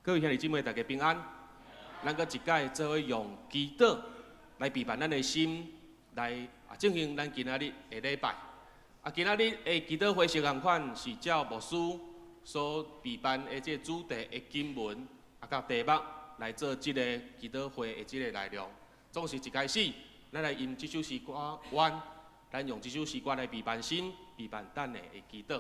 各位兄弟姊妹，大家平安。咱閣一擺做伙用祈禱來備辦咱的心，來進行咱今仔日的禮拜。今仔日的祈禱會是仝款，是照牧師所備辦的這個主題的經文，佮題目來做這個祈禱會的這個內容。總是一開始，咱來用這首詩歌，願，咱用這首詩歌來備辦心，備辦等下的祈禱。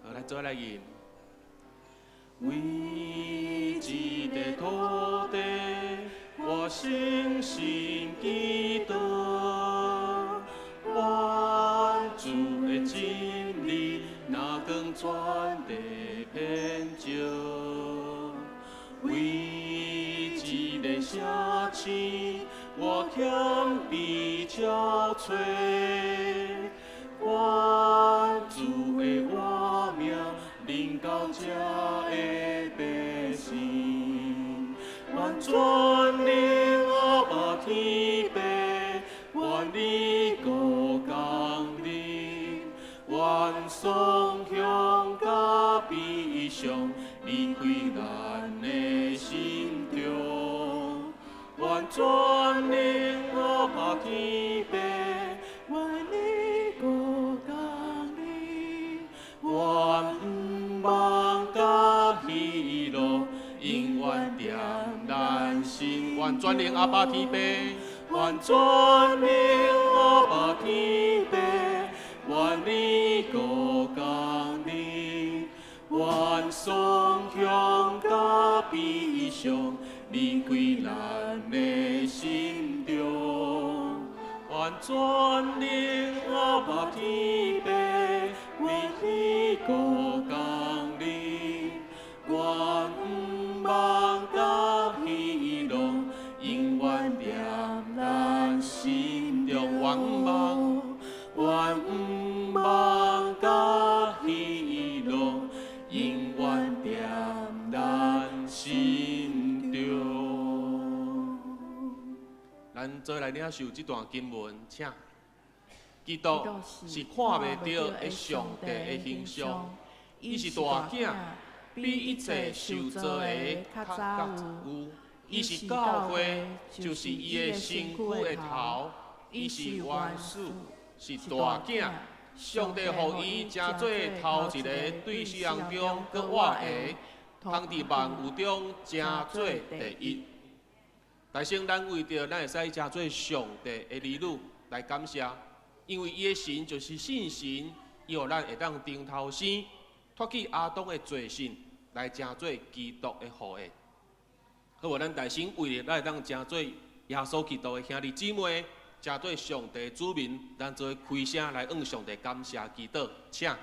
好，來做來吟。為這個土地，我誠心祈禱，願主的真理若光全地遍照。為這個城市，我謙卑憔悴，願主的活命臨到這的百姓，願全能阿爸天父，願你國降臨，願喪鄉佮悲傷離開咱的心中，願全能阿爸天父，願你國降臨，願毋望佮喜樂永遠踮咱心，願全能阿爸天父，願全能阿爸天父，願你國降臨，願喪鄉佮悲傷離開咱的心中，願全能阿爸天父，願你國降臨，願毋望佮喜樂永遠踮咱心中，願毋望，願毋望佮喜樂永遠踮咱心中。咱做來領受這段經文，請。基督是看袂著的上帝的形象，伊是大囝，比一切受造的較早有。伊是教會，就是伊的身軀的頭，伊是元始，是大囝。上帝予伊成做頭一個對死人中閣活的，通佇萬有中成做第一。大先，咱為著咱會使成做上帝的兒女來感謝，因為伊的神就是信神，伊予咱會當重頭生，脫去亞當的罪性，來成做基督的後裔。好無？咱大先為著咱會當成做耶穌基督的兄弟姊妹，成做上帝的子民，咱做伙開聲來向上帝感謝祈禱，請。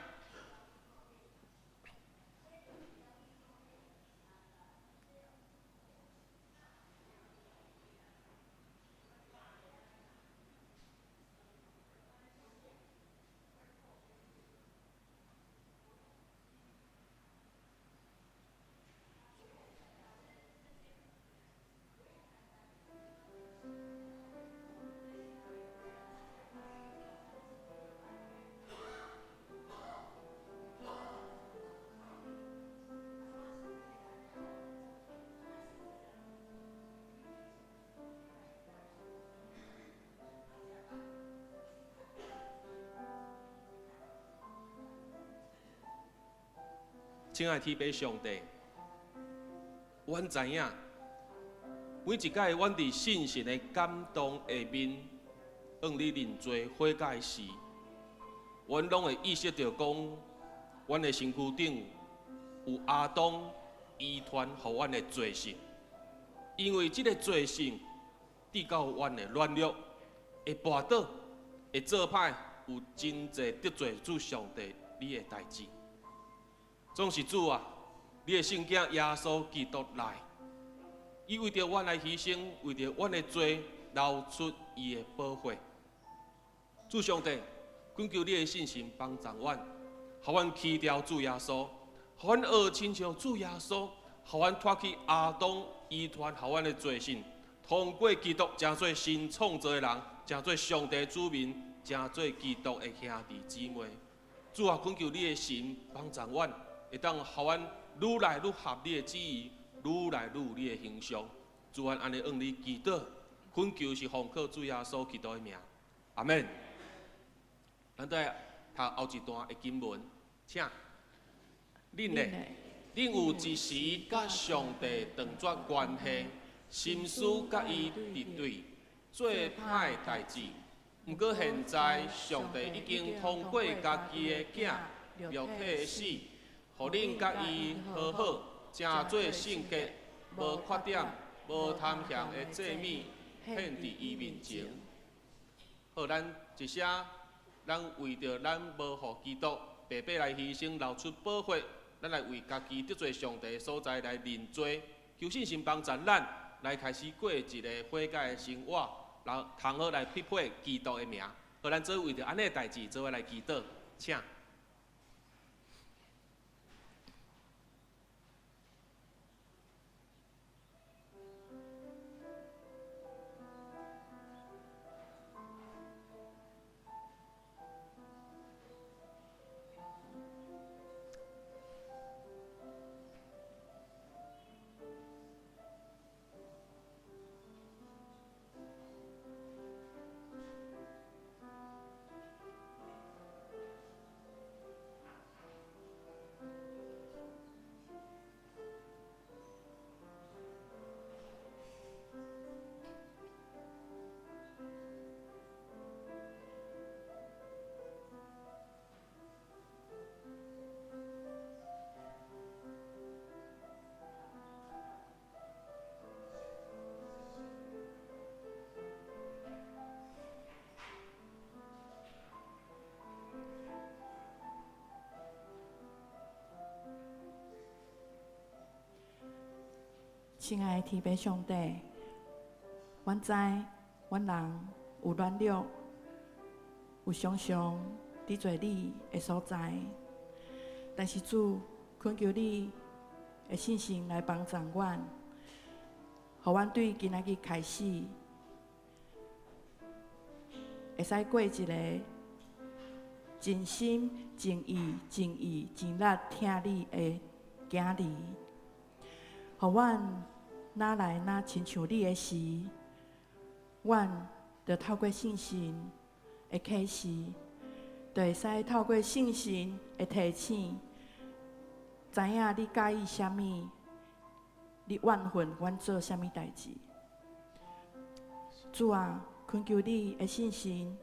親愛天父上帝，阮知影，每一擺阮佇聖神的感動下面，向你認罪悔改時，阮攏會意識著講，阮的身軀頂有亞當遺傳予阮的罪性，因為這个罪性致到阮的軟弱，會跋倒，會做歹，有真濟得罪主上帝你的代誌。總是主啊，你的聖囝耶穌基督來，伊為著阮來犧牲，為著阮的罪流出伊的寶血。主上帝，懇求你的聖神幫助阮，予阮棄掉主耶穌，予阮學親像主耶穌，予阮脫去亞當遺傳予阮的罪性，通過基督成做新創造的人，成做上帝子民，成做基督的兄弟姊妹。主啊，懇求你的神幫助阮，會當予阮愈來愈合你的旨意，愈來愈有你的形象。主啊，按呢向你祈禱，懇求是奉靠主耶穌基督的名，阿們。咱再讀後一段的經文，請。恁呢？恁有一時佮上帝斷絕關係，心思佮伊敵對，做歹代誌。毋過現在，上帝已經通過家己的囝肉體的死，予恁佮伊和好，成做聖潔、無缺點、無貪嫌的祭物，獻佇伊面前。好，咱一寫，咱為著咱無予基督白白來犧牲，流出寶血，咱來為家己得罪上帝的所在來認罪，求聖神幫助咱來開始過一个悔改的生活，然後通好來匹配基督的名。好，咱做為著按呢代誌，做伙來祈禱，請。親愛的天父上帝，阮知阮人有軟弱，有常常得罪你的所在，但是主，懇求你的聖神來幫助阮，予阮對今仔日開始，會使過一个盡心、盡意、盡意、盡力疼你的囝兒，予阮若來若親像你的時，阮就透過聖神的啟示，就會使透過聖神的提醒，知影你佮意啥物，你怨恨阮做啥物代誌。主啊，懇求你的聖神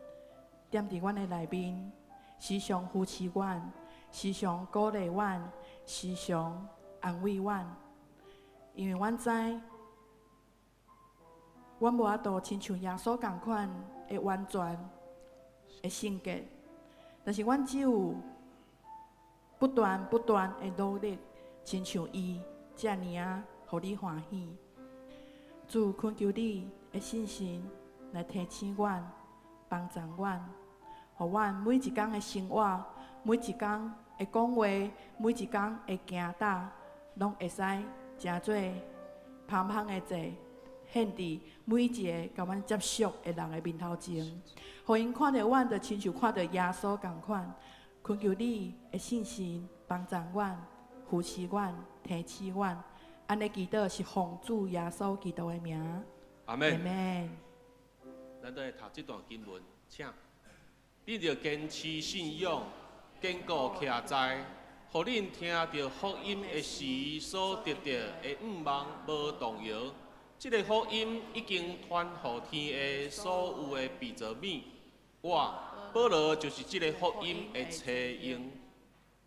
踮佇阮的內面，時常扶持阮，時常鼓勵阮，時常安慰阮。因為阮知，阮無法度親像耶穌仝款的完全的聖潔，但是阮只有不斷不斷的努力，親像伊遮爾仔，予你歡喜。主，懇求你的聖神來提醒阮，幫助阮，予阮每一工的生活，每一工的講話，每一工的行動，攏會使成做芳香的祭，獻佇每一个佮阮接觸的人的面頭前，予𪜶看著阮，就親像看著耶穌仝款。懇求你的聖神幫助阮，扶持阮，提醒阮。按呢祈禱是奉主耶穌基督的名。阿們。阿們。咱都來讀這段經文，請。恁著堅持信仰，堅固徛在，予恁聽著福音的時所得著的向望無動搖。這个福音已經傳予天下所有的被造物。我保羅就是這个福音的冊用。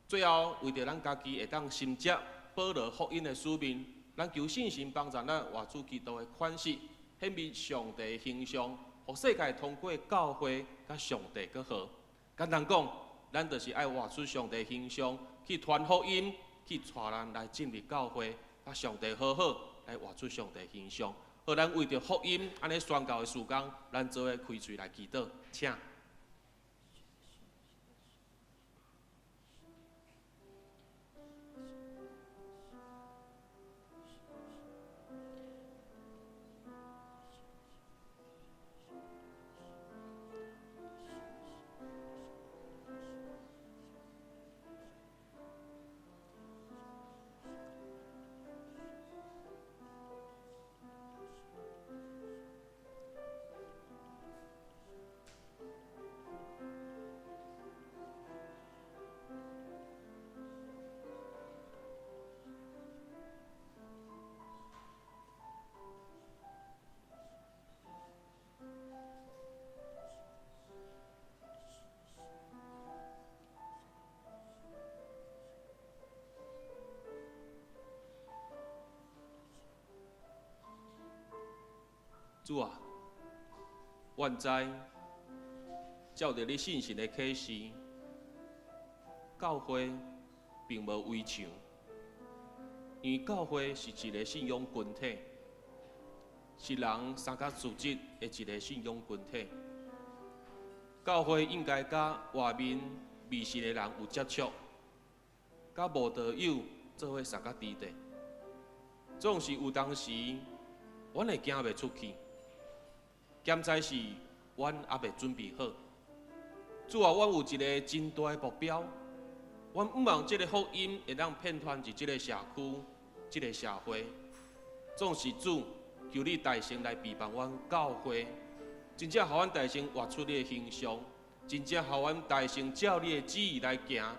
最後，為著咱家己會當承接保羅福音的使命，咱求聖神幫助咱活出基督的款式，顯明上帝的形象，予世界通過教會佮上帝閣好。簡單講，咱就是愛活出上帝形象，去傳福音，去帶人來進入教會，佮上帝和好，來活出上帝形象。好，咱為著福音按呢宣教的事工，咱做伙開喙來祈禱，請。主啊，阮知照著你信實的啟示，教會並無圍牆，因為教會是一个信仰群體，是人相佮組織的一个信仰群體。教會應該佮外面未信的人有接觸，佮無道友做伙相佮佇咧。總是有當時，阮會行袂出去。兼在是，阮猶未準備好。主啊，阮有一个真大的目標，阮向望這个福音會當遍傳佇這个社區、這个社會。總是主，求你大聖來庇護阮教會，真正予阮大聖活出你的形象，真正予阮大聖照你的旨意來行，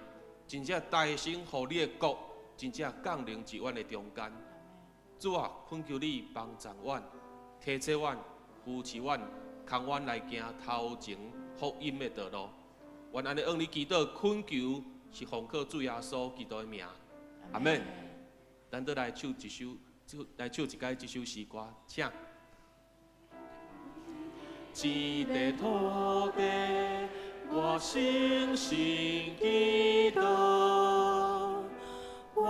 真正大聖予你的國真正降臨佇阮的中間。主啊，懇求你幫助阮，提醒阮。扶持阮，牽阮來行頭前福音的道路。願按呢向你祈禱懇求，是奉靠主耶穌基督的名。阿們。咱閣來唱一首，來唱一擺這首詩歌，請。這塊土地，我深深祈禱，願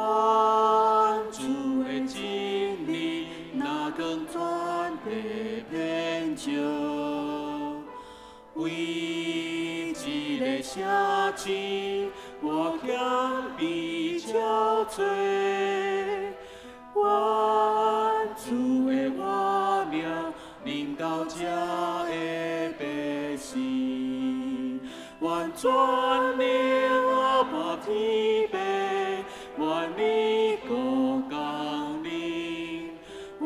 主的真理，若光全地遍照，為這个城市，我謙卑憔悴，願主的活命臨到這的百姓，願全能阿爸天父，願你國降臨，願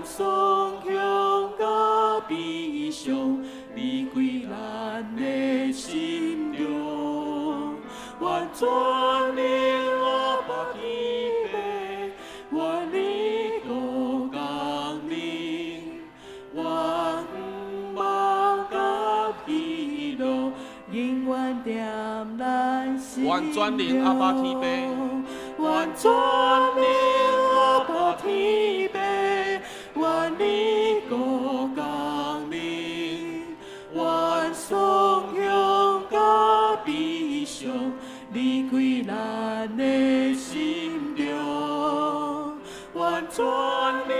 喪強佮悲傷離開咱的心中，願全能阿爸天父，願你國降臨，願望佮喜樂永遠踮咱心願全能阿爸天父，願全能阿爸天父，願你國降臨，願喪強佮悲傷離開咱的心中，願全能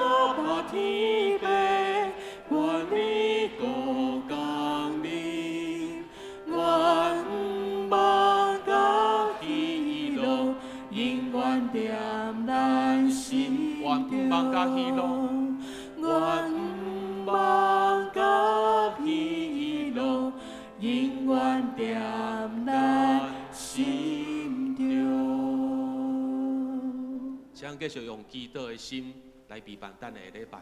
阿爸天父，願你國降臨，願望佮喜樂永遠踮咱心願望佮喜樂，願望佮喜樂永遠踮咱心中。請繼續用祈禱的心來備辦等下的禮拜。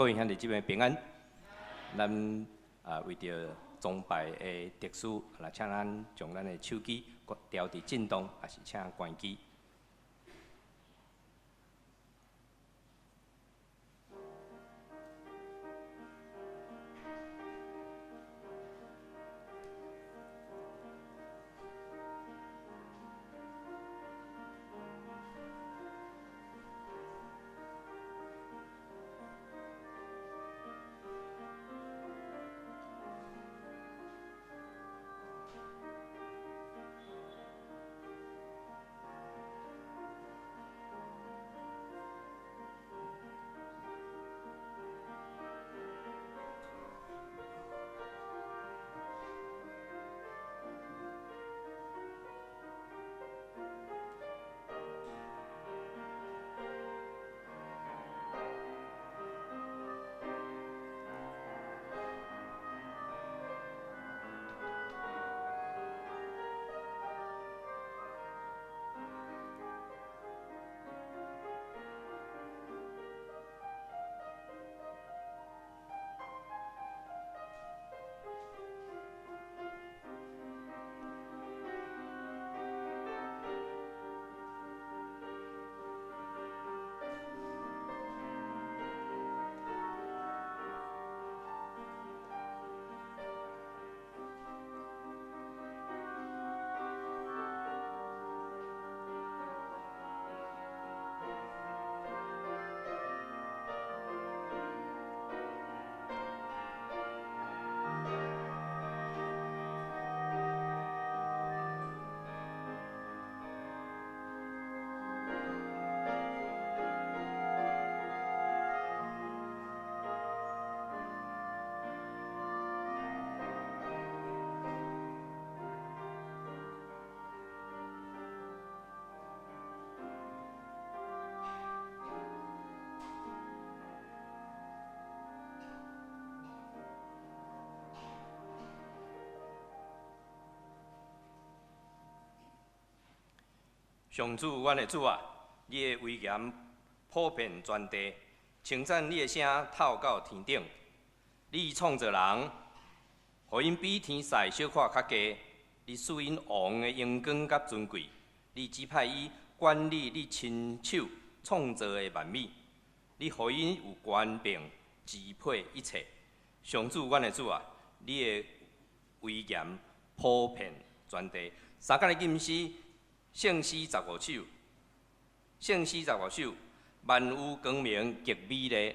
各位兄弟姊妹平安。咱啊為著崇拜的特殊，來請咱將咱的手機調佇震動，抑是請關機。上主，阮的主啊，你的威嚴普遍全地，稱讚你的聲透到天頂。你創造人，予𪜶比天使小可較低，你賜𪜶王的榮光佮尊貴，你指派伊管理你親手創造的萬物，你予𪜶有權柄支配一切。上主，阮的主啊，你的威嚴普遍全地。三工的吟詩。聖詩十五首，聖詩十五首，萬有光明極美麗。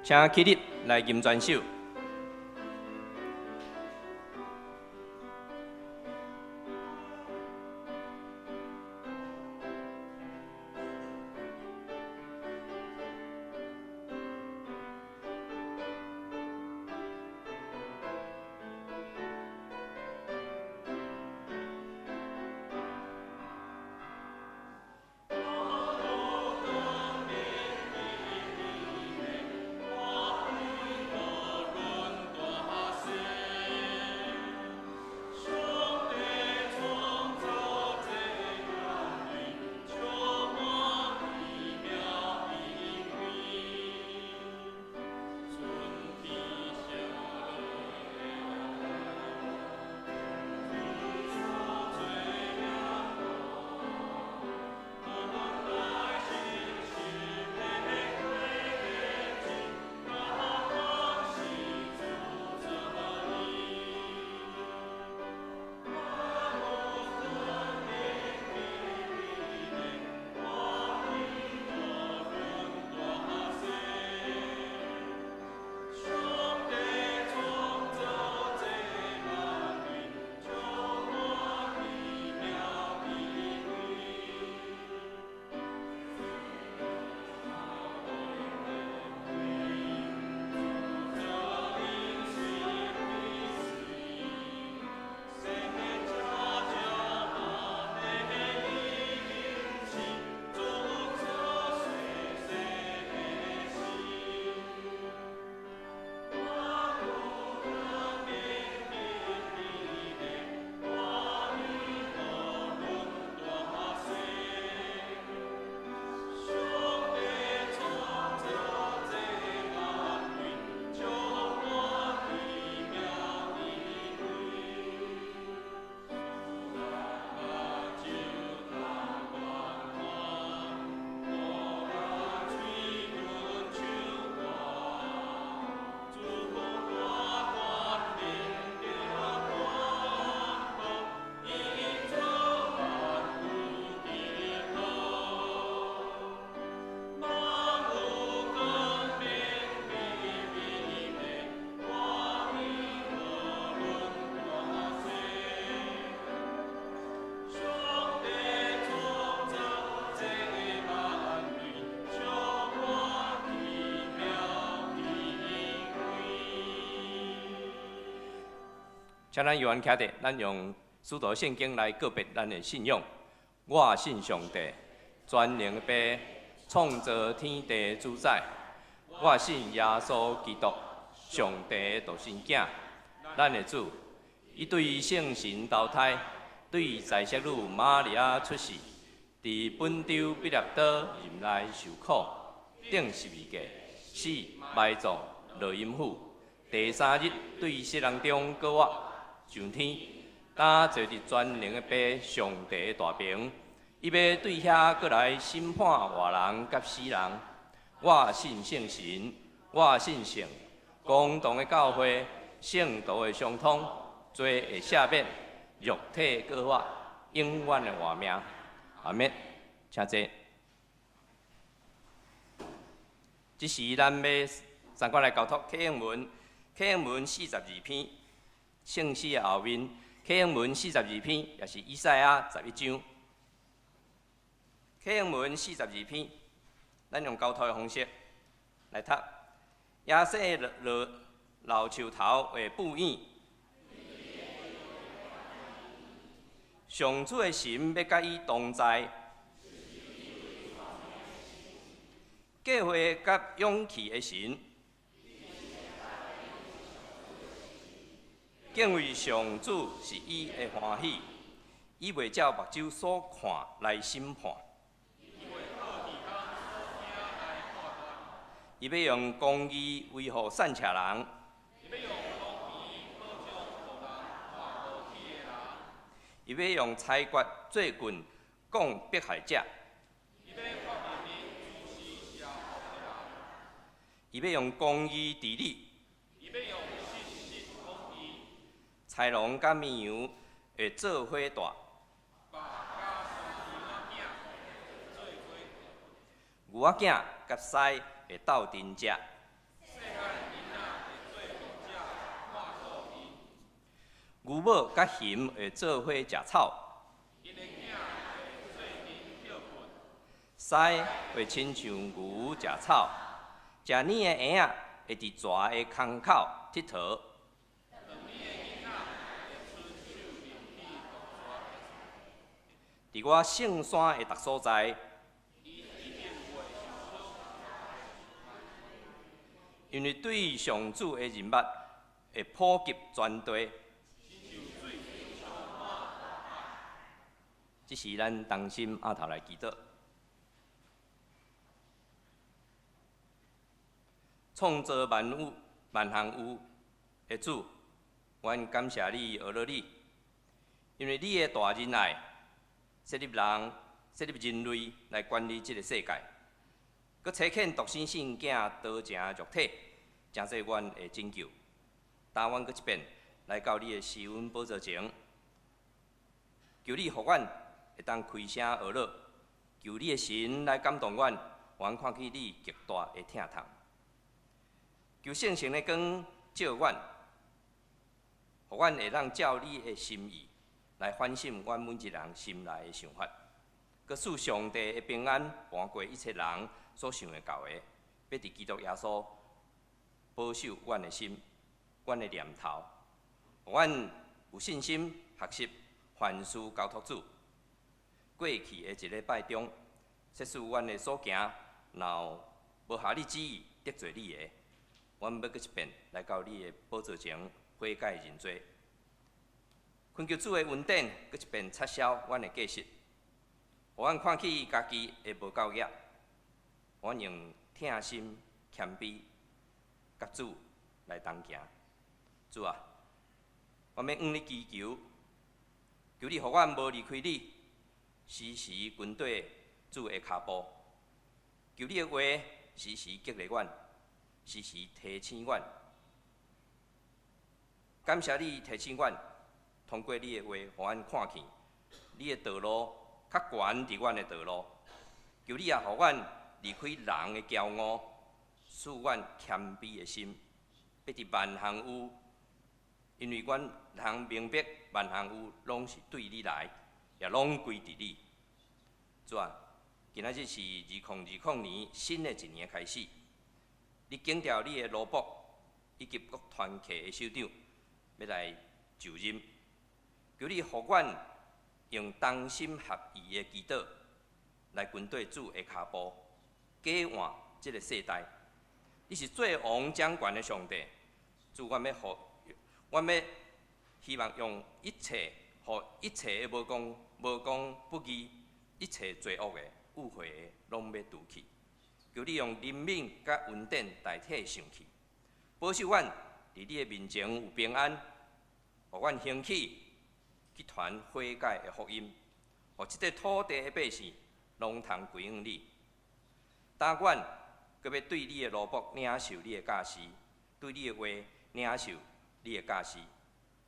請起立來吟全首。請咱約翰徛佇，咱用使徒聖經來告白咱的信仰。我信上帝，全能的父，創造天地主宰。我信耶穌基督，上帝的獨生囝，咱的主。伊對聖神投胎，對在色女瑪利亞出世，佇本丟彼拉多任內受苦，釘十字架，死埋葬，落陰府。第三日對死人中閣活，上天，擔坐佇全能的父上帝的大爿，伊欲對遐閣來審判活人佮死人。我信聖神，我信聖公同的教會，聖徒的相通，罪的赦免，肉體閣活，永遠的活命。阿們，請坐。這時咱欲相共來交託啟應文，啟應文四十二篇，聖詩的後面，啟應文四十二篇，也是以賽亞11章。啟應文四十二篇，咱用交託的方式來讀。耶西老老樹頭會布影，上主的神欲佮伊同在，計劃佮勇氣的神，敬畏上主是伊的歡喜，伊袂照目睭所看來審判。伊欲用公義維護散赤人，伊欲用裁決做棍，摃迫害者。伊欲用公義治理。豺狼佮綿羊會做伙蹛。牛仔囝佮獅會鬥陣食。牛母佮熊會做伙食草。獅會親像牛食草，食奶的嬰仔會佇蛇的空口𨑨迌。佇我聖山的逐所在，因為對上主的認捌會普及全地。這時咱同心阿頭來祈禱，創造萬有、萬項有的主，阮感謝你，阿樂你，因為你的大仁愛，設立人、設立人類來管理這个世界，閣差遣獨生聖囝道成肉體，成做阮的拯救。今阮閣一遍來到你的施恩寶座前，求你予阮會當開聲呵咾，求你的神來感動阮，予阮看見你極大的疼痛。求聖神的光照阮，予阮會當照你的心意來反省阮每一人心內的想法，閣賜上帝的平安，瞞過一切人所想會到的，欲佇基督耶穌保守阮的心、阮的念頭，予阮有信心學習凡事交託主。過去的一禮拜中，即使阮的所行若有無合你旨意、得罪你的，阮欲閣一遍來到你的寶座前悔改認罪，懇求主的恩典閣一遍擦消阮的過失，予阮看起家己的無夠額，予阮用疼心謙卑，佮主來同行。主啊，我欲向你祈求，求你予阮無離開你，時時跟綴主的跤步。求你的話時時激勵阮，時時提醒阮。感謝你提醒阮，通過你的話，予阮看見你的道路較懸佇阮的道路。求你也予阮離開人的驕傲，賜阮謙卑的心，欲佇萬項有，因為阮通明白萬項有攏是對你來，也攏歸佇你。主啊，今仔日是2020年新的一年的開始，你揀調你的奴僕以及各團契的首長，欲來就任。求你予阮用同心合意的祈禱來跟綴主的跤步，改換這个世代。你是做王掌權的上帝，主，阮欲予，阮欲希望用一切，予一切的無公、無公不義，一切罪惡的、污穢的，攏欲除去。求你用憐憫佮恩典代替受氣，保守阮佇你的面前有平安，予阮興起去傳悔改的福音，予這塊土地的百姓攏通歸向你。當阮閣欲對你的奴僕領受你的教示，對你的話領受你的教示，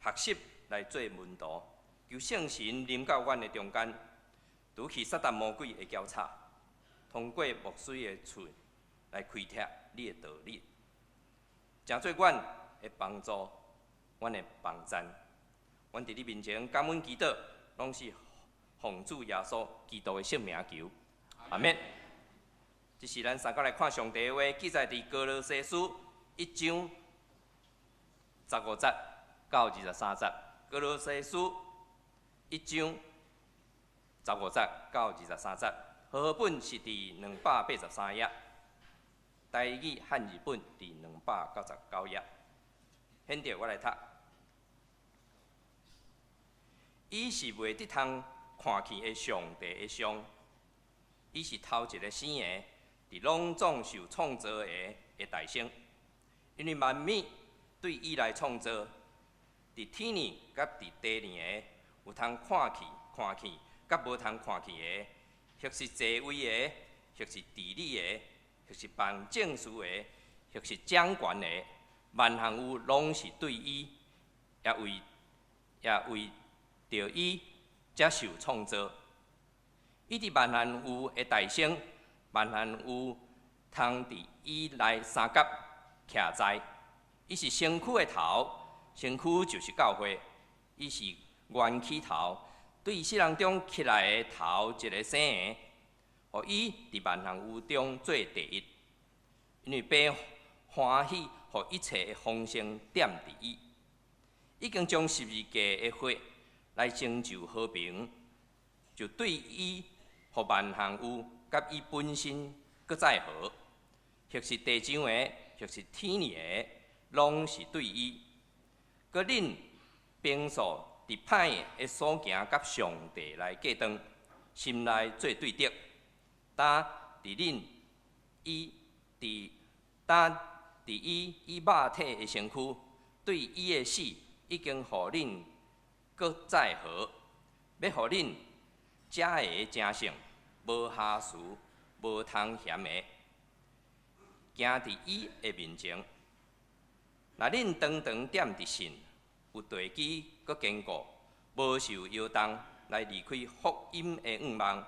學習來做門徒，求聖神臨到阮的中間，除去撒旦魔鬼的攪吵，通過牧師的喙來開拓你的道理，成做阮的幫助，阮的幫贊。阮佇你面前感恩祈禱，攏是奉主耶穌基督的聖名求，阿們。這是咱三個來看上帝的話，記載佇歌羅西書一章十五節到二十三節。歌羅西書一章十五節到二十三節，和合本是佇283頁，台語漢字本佇299頁。現在我來讀。伊是袂得通看見的上帝的像，伊是頭一个生的，佇攏總受創造的的代先。因為萬物對伊來創造，佇天爾佮佇地爾的，有通看見、看見，佮無通看見的，或是坐位的，或是治理的，或是辦政事的，或是掌權的，萬項有攏是對伊，也為也為著伊才受創造。伊佇萬項有的代先，萬項有通佇伊內相佮徛在。伊是身軀的頭，身軀就是教會。伊是元起頭，對死人中起來的頭一个生的，予伊佇萬項有中做第一。因為爸歡喜，予一切的豐盛踮佇伊，已經將十字架的血來成就和平，就對伊予萬項有佮伊本身閣再和，或是地上的，或是天爾的，攏是對伊。閣恁平素佇歹的所行佮上帝來過斷，心內做對敵。當佇恁伊佇當佇伊以肉體的身軀，對伊的死已經予恁閣再和，欲予恁才會成聖，無瑕疵、無通嫌的，行佇伊的面前。若恁常常踮佇信，有地基閣堅固，無受搖動，來離開福音的向望。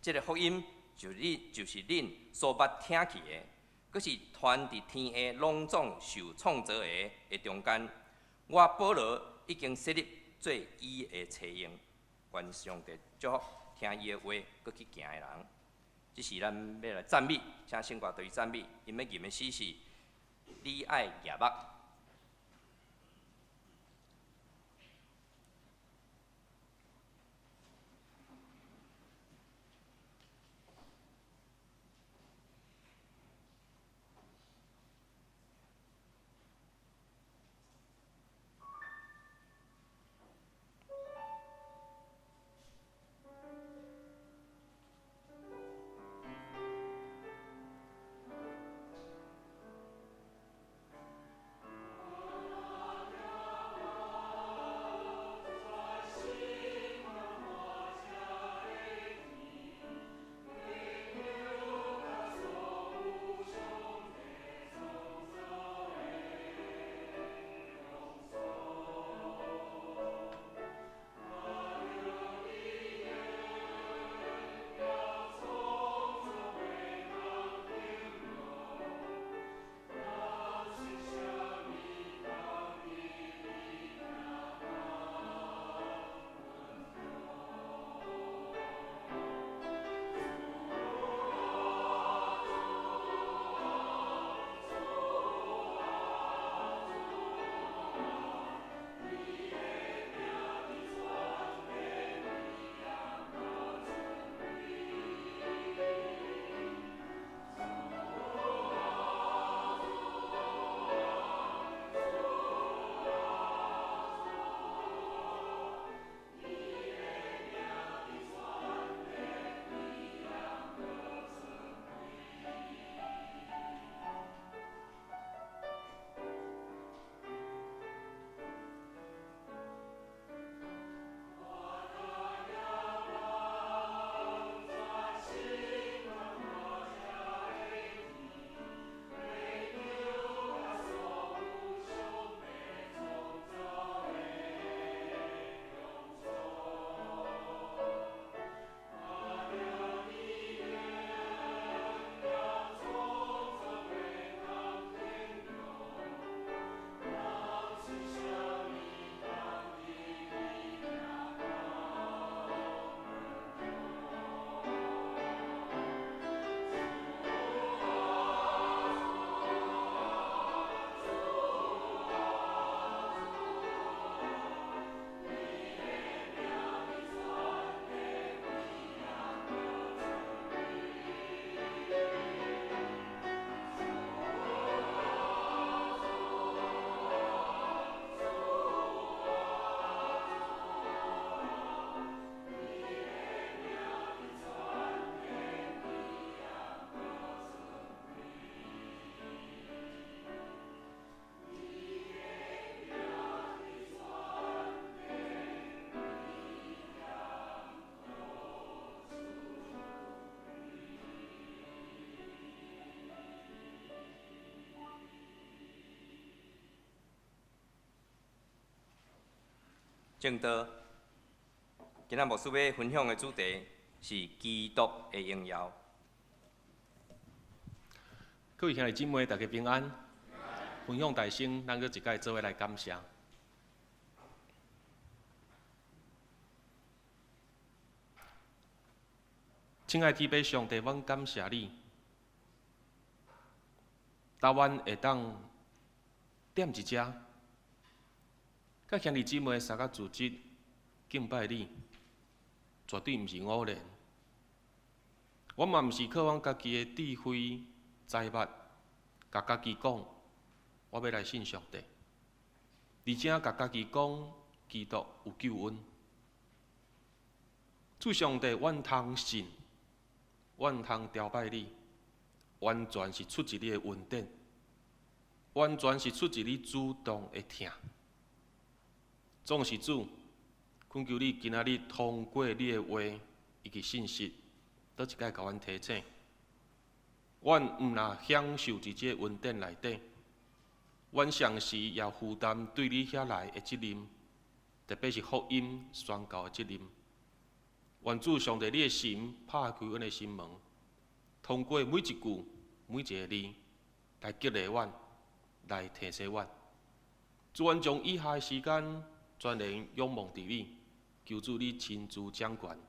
這个福音就你就是恁所捌聽去的，閣是傳佇天下攏總受創造的的中間。我保羅已經設立做伊的冊用，願上帝祝福聽伊的話，閣去行的人。這是咱欲來讚美，請聖歌隊讚美，𪜶欲吟的詩是：你愛舉目。證道。今仔牧師欲分享的主題是基督的榮耀。各位兄弟姊妹，大家平安。分享大聲，咱閣一擺做伙來感謝。親愛天父上帝，阮感謝你，當阮會當踮佇遮，佮兄弟姊妹相佮組織敬拜你，絕對毋是偶然。阮嘛毋是靠阮家己的智慧、才物，共家己講，我欲來信上帝，而且共家己講，基督有救阮。主上帝，阮通信，阮通朝拜你，完全是出自你的恩典，完全是出自你主動的疼。總是主，懇求你今仔日通過你的話以及信息，閣一擺共阮提醒。阮毋若享受佇這個恩典內底，阮同時也負擔對你遐來的責任，特別是福音宣告的責任。願主上帝你的心拍開阮的心門，通過每一句、每一个字來激勵阮，來提醒阮。主，阮將以下的時間全然仰望佇你，求主你親自掌權。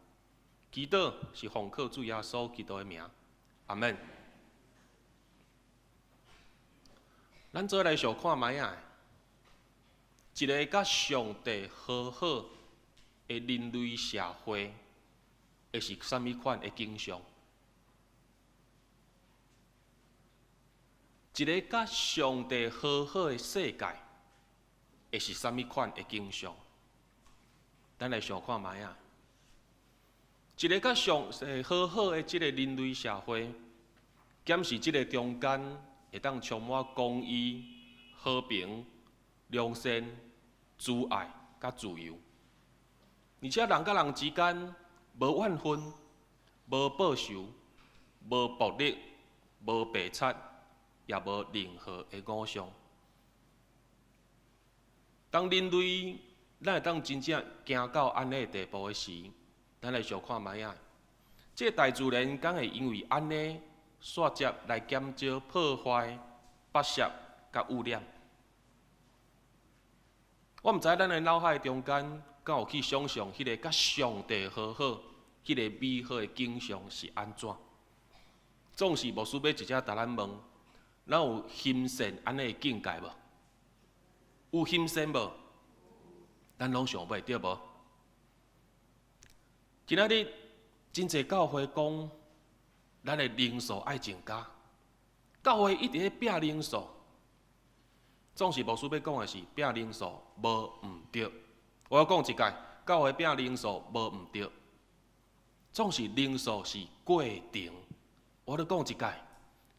祈禱是奉靠主耶穌基督的名，阿們。咱做伙來相看覓仔，一个佮上帝和好的人類社會，會是啥物款的景象？一个佮上帝和好的世界，會是啥物款的景象？咱來想看覓仔，一个佮上帝和好的這个人類社會，檢視這个中間會當充滿公義、和平、良善、慈愛佮自由，而且人佮人之間無怨恨、無報仇、無暴力、無白賊，也無任何的偶像。當人類咱會當真正行到按呢地步的時，咱來相看覓仔，這個大自然敢會因為按呢煞接來減少破壞、剝削佮污染？我毋知咱的腦海中間敢有去想像彼个佮上帝和好、彼个美好的景象是按怎？總是牧師欲直接共咱問，咱有欣羨按呢的境界無？有欣羨無？咱攏想欲對無？今仔日真濟教會講，咱的人數愛增加，教會一直咧拼人數。總是牧師欲講的是拼人數無毋對。我閣講一擺，教會拼人數無毋對。總是人數是過程。我閣講一擺，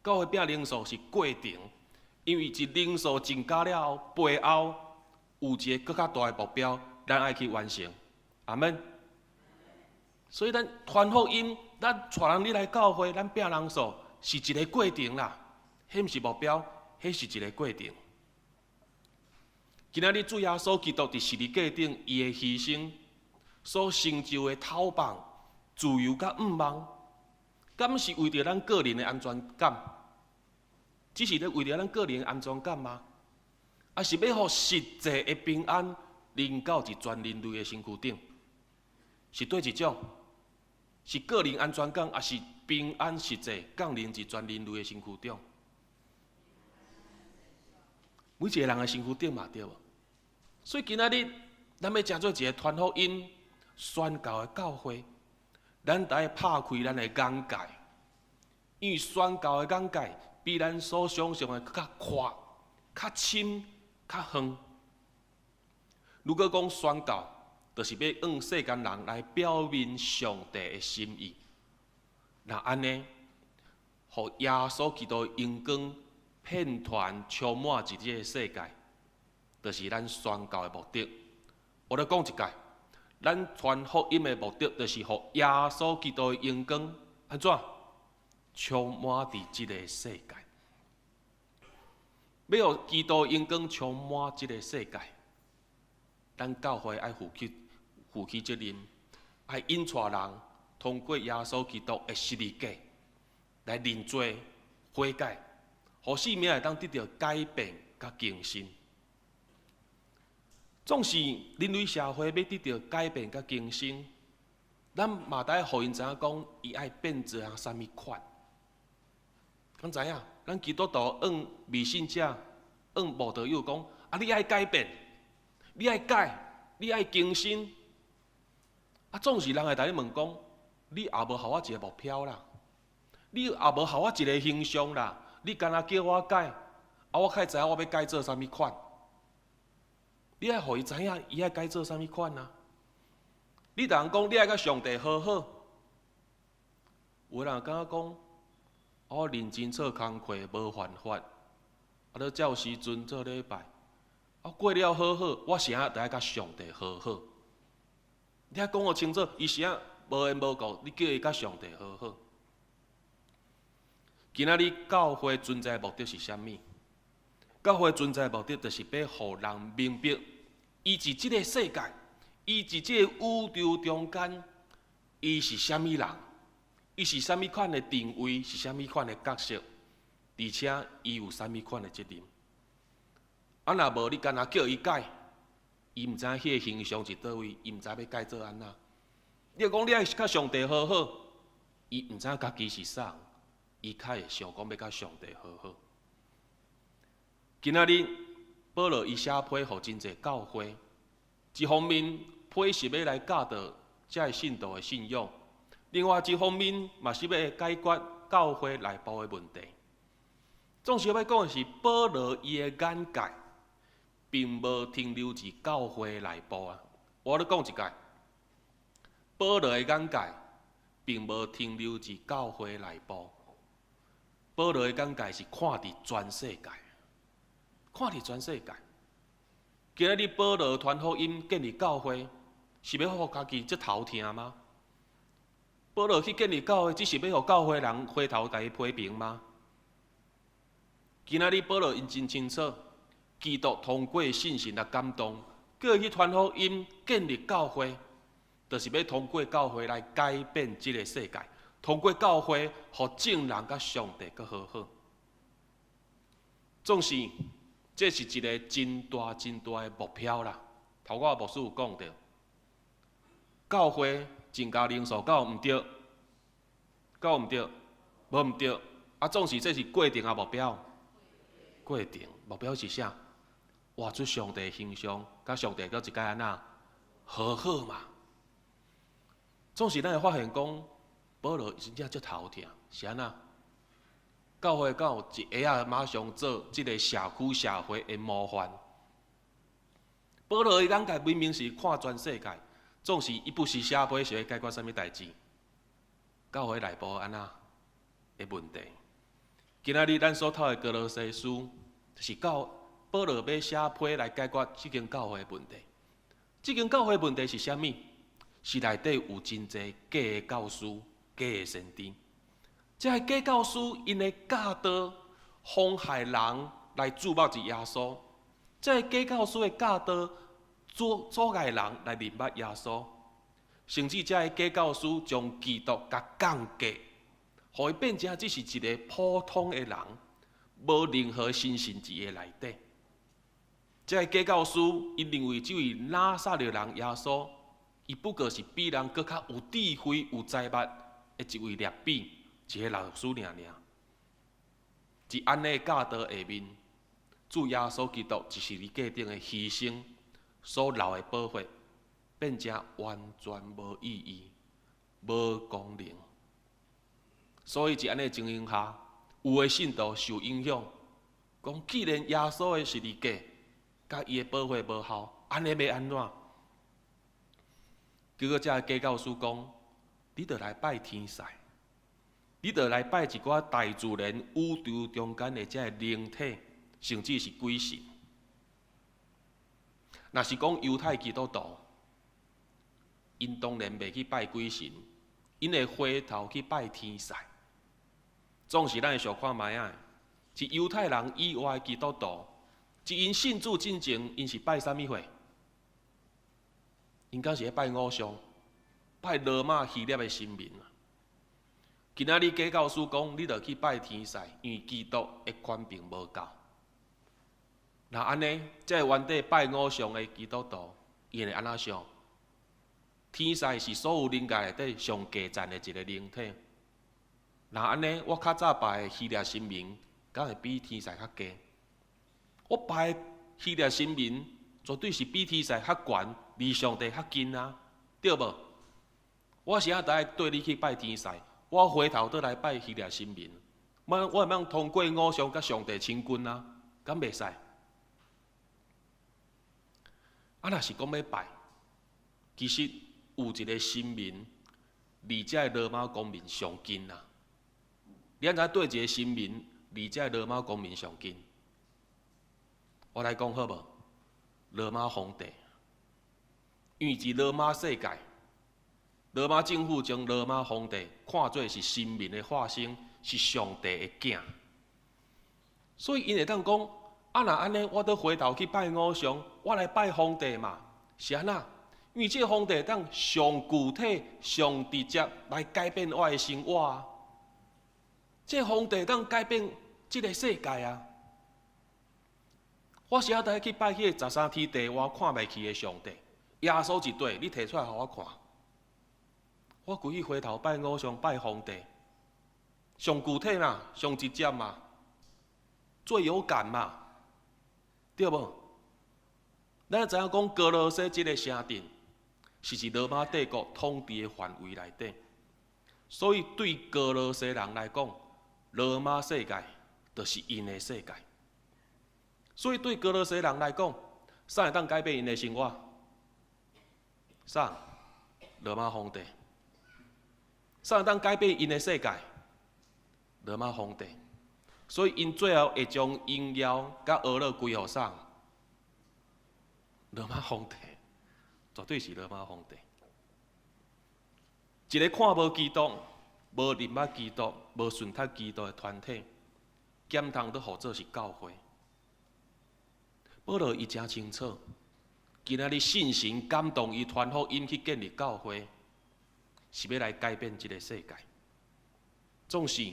教會拼人數是過程，因為一人數增加了後，背後有一个閣較大的目標，咱愛去完成。阿們。所以咱傳福音，咱帶人入來教會，咱拼人數是一个過程啦，彼毋是目標，彼是一个過程。今仔日主耶穌基督佇十字架頂，伊的犧牲所成就的透放、自由佮向望，敢是為著咱個人的安全感？只是咧為著咱個人的安全感嗎？抑是欲予實際的平安臨到佇全人類的身軀頂？是佗一種？是個人安全感，抑是平安實際降臨佇全人類的身軀頂？每一个人的身軀頂嘛對無？所以今仔日，咱欲成做一个傳福音、宣教的教會，咱得愛拍開咱的眼界，因為宣教的眼界比咱所想像的閣較闊、較深、較遠。如果講宣教，就是欲向世間人來表明上帝的心意。若按呢，予耶穌基督的榮光遍傳充滿佇這个世界，就是咱宣教的目的。我閣講一擺，咱傳福音的目的，就是予耶穌基督的榮光按怎充滿佇這个世界。欲予基督榮光充滿這个世界，咱教會愛負起責任，愛引帶人通過耶穌基督的十字架來認罪悔改，予生命會當得著改變佮更新。總是人類社會欲得著改變佮更新，咱嘛得予𪜶知影講，伊愛變做啥物款。敢知影？咱基督徒向未信者、向無道友講：啊，你愛改變，你愛改，你愛更新。啊，總是人會共你問講：你也無予我一個目標啦，你也無予我一個形象啦，你干焦叫我改，啊，我較會知影我欲改做啥物款？你愛予伊知影，伊愛改做啥物款啊？你逐人講你愛佮上帝和好，有的人感覺講，我認真做工課無犯法，啊，咧照時陣做禮拜，啊，過了好好，我啥著愛佮上帝和好？你愛講予清楚，伊啥無緣無故，你叫伊佮上帝和好？今仔日教會存在的目的是啥物？教會存在的目的就是欲予人明白，伊佇這個世界，伊佇這個宇宙中間，伊是啥物人？伊是啥物款的定位？是啥物款的角色？而且伊有啥物款的責任？啊，若無你干焦叫伊改，伊毋知影彼个形象佇佗位，伊毋知欲改做按怎。你講你愛佮上帝和好，伊毋知影家己是啥，伊較會想講欲佮上帝和好。今仔日保羅伊寫批予真濟教會，一方面批是欲來教導遮个信徒的信仰，另外一方面嘛是欲解決教會內部的問題。總是欲講的是，保羅伊的眼界並無停留佇教會內部啊。我咧講一擺，保羅的眼界並無停留佇教會內部，保羅的眼界是看佇全世界，看佇全世界。今仔日保羅傳福音建立教會，是欲予家己這頭疼嗎？保羅去建立教會，只是欲予教會人回頭共伊批評嗎？今仔日保羅𪜶真清楚，基督通過聖神來感動，叫伊去傳福音、建立教會，就是欲通過教會來改變這个世界，通過教會，予眾人佮上帝閣和好。總是，這是一个真大真大的目標啦。頭拄牧師有講著，教會增加人數敢有毋對？敢有毋對？無毋對。啊，總是這是過程抑目標？過程目標是啥？活出上帝形象，佮上帝閣一擺按怎和好嘛？總是咱會發現講，保羅真正足頭疼，是按怎？教會敢有一下仔馬上做這个社區社會的模範？保羅的眼界明明是看全世界，總是伊不時寫批是欲解決啥物代誌？教會內部按怎的問題？今仔日咱所讀的歌羅西書，就是教保羅欲寫批來解決這間教會的問題。這間教會問題是啥物？是內底有真濟假的教師、假的先知。這个假教師𪜶的教導，妨害人來注目佇耶穌。這个假教師的教導，阻礙人來認捌耶穌。甚至這个假教師將基督共降格，予伊變成只是一个普通的人，無任何神聖佇伊內底。這个假教師，𪜶認為這位拿撒勒人耶穌，伊不過是比人閣較有智慧、有才捌的一位拉比，一个老師爾爾。佇按呢教導下面，主耶穌基督佇十字架頂的犧牲所流的寶血，變成完全無意義、無功能。所以佇按呢情形下，有的信徒受影響，講既然耶穌的十字架佮伊的寶血無效，按呢欲按怎？結果這个假教師講，你著來拜天使，你著來拜一寡大自然宇宙中間的這个靈體，甚至是鬼神。若是講猶太基督徒，𪜶當然袂去拜鬼神，𪜶會回頭去拜天使。總是咱會想看覓仔，佇猶太人以外的基督徒，佇𪜶信主進前，𪜶是拜啥物貨？ 𪜶敢是咧拜偶像，拜羅馬希臘的神明啊。今仔日假教師講，你著去拜天使，因為基督的權柄無夠。若按呢，這个原底拜偶像的基督徒，𪜶會按怎想？天使是所有靈界內底上低層的一个靈體。若按呢，我較早拜的希臘神明，敢會比天使較低？我拜的希臘神明，絕對是比天使較懸，離上帝較近啊，對無？我是按怎愛綴你去拜天使？我回頭倒來拜希臘神明，我會當通過偶像佮上帝親近啊？敢袂使？啊，若是講欲拜，其實有一个神明，離這个羅馬公民上近啊！你按怎對一个神明離這个羅馬公民上近？我來講好無？羅馬皇帝，因為佇羅馬世界，羅馬政府將羅馬皇帝看做是神明的化身，是上帝的囝，所以𪜶會當講：啊，若按呢，我閣回頭去拜偶像，我來拜皇帝嘛，是按怎？因為這个皇帝會當上具體、上直接來改變我的生活啊！這个皇帝會當改變這个世界啊！我是按怎去拜彼个十三天地外看袂去的上帝？耶穌一對，你提出來予我看。我規去回頭拜偶像、拜皇帝，上具體嘛，上直接嘛，最有感嘛，對無？咱知影講歌羅西這个城鎮是佇羅馬帝國統治的範圍內底，所以對歌羅西人來講，羅馬世界就是𪜶的世界。所以對歌羅西人來講，啥會當改變𪜶的生活？啥？羅馬皇帝。啥會當改變𪜶的世界？羅馬皇帝。所以𪜶最後會將榮耀佮呵咾歸予啥？羅馬皇帝，絕對是羅馬皇帝。一个看無基督、無認捌基督、無順服基督的團體，敢通閣號做是教會？保羅伊誠清楚，今仔日聖神感動伊傳福音去建立教會，是欲來改變這个世界。總是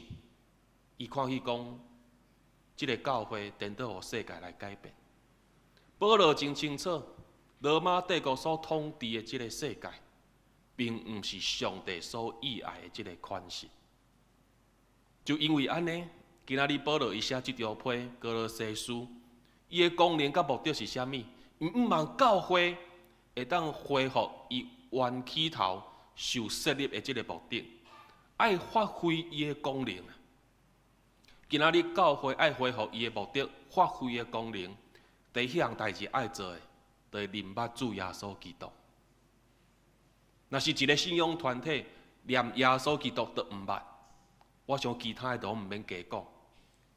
伊看彼講，這个教會顛倒予世界來改變。保羅真清楚，羅馬帝國所統治的這个世界，並毋是上帝所意愛的這个款式。就因為按呢，今仔日保羅伊寫這張批歌羅西書，伊的功能佮目的是啥物？伊向望教會會當恢復伊原起頭受設立的這个目的，愛發揮伊的功能。今仔日教會愛恢復伊的目的，發揮伊的功能，第一項代誌愛做的，就是認捌主耶穌基督。若是一个信仰團體連耶穌基督都毋捌，我想其他的都毋免加講，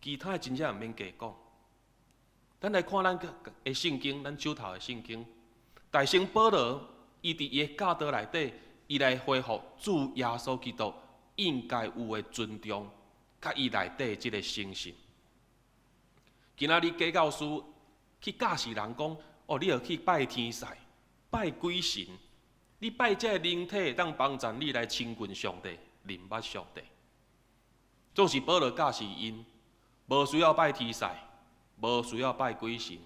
其他的真正毋免加講。咱來看咱的聖經，咱手頭的聖經，大聖保羅伊佇伊的教導內底，伊來恢復主耶穌基督應該有的尊重，佮伊內底這个誠信。今仔日假教師去教示人講，哦，你著去拜天使、拜鬼神，你拜這个靈體，會當幫助你來親近上帝、認捌上帝。總是保羅教示𪜶，無需要拜天使，無需要拜鬼神，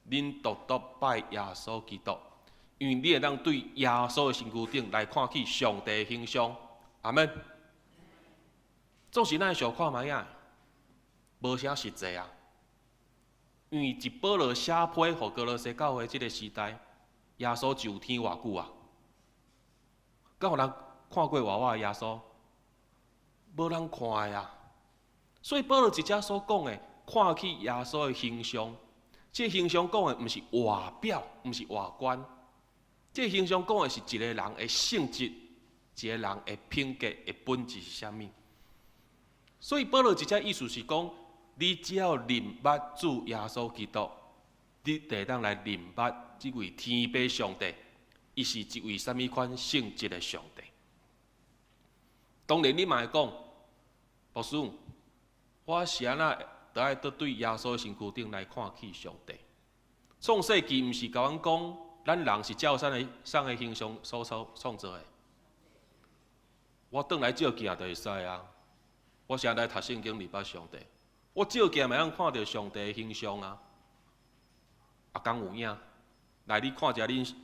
恁獨獨拜耶穌基督，因為你會當對耶穌的身軀頂來看見上帝的形象。阿們。總是咱會想看覓仔，無啥實際啊。因為一保羅寫批予歌羅西教會這个時代，耶穌上天偌久啊？敢有人看過活活的耶穌？無人看的啊。所以保羅佇遮所講的，看起耶穌的形象，這个形象講的毋是外表，毋是外觀，這个形象講的是一個人的性質，一個人的品格的本質是啥物。所以保羅佇遮意思是講，你只要認捌主耶穌基督，你就會當來認捌這位天父上帝，伊是一位啥物款性質的上帝。當然，你嘛會講，牧師，我是按怎著愛閣對耶穌身軀頂來看起上帝？創世記毋是共阮講，咱人是照啥个啥个形象所創造的？我轉來照鏡就會使啊！我現在讀聖經禮拜上帝，我照鏡會當看著上帝的形象啊！啊，敢有影？來，你看一下恁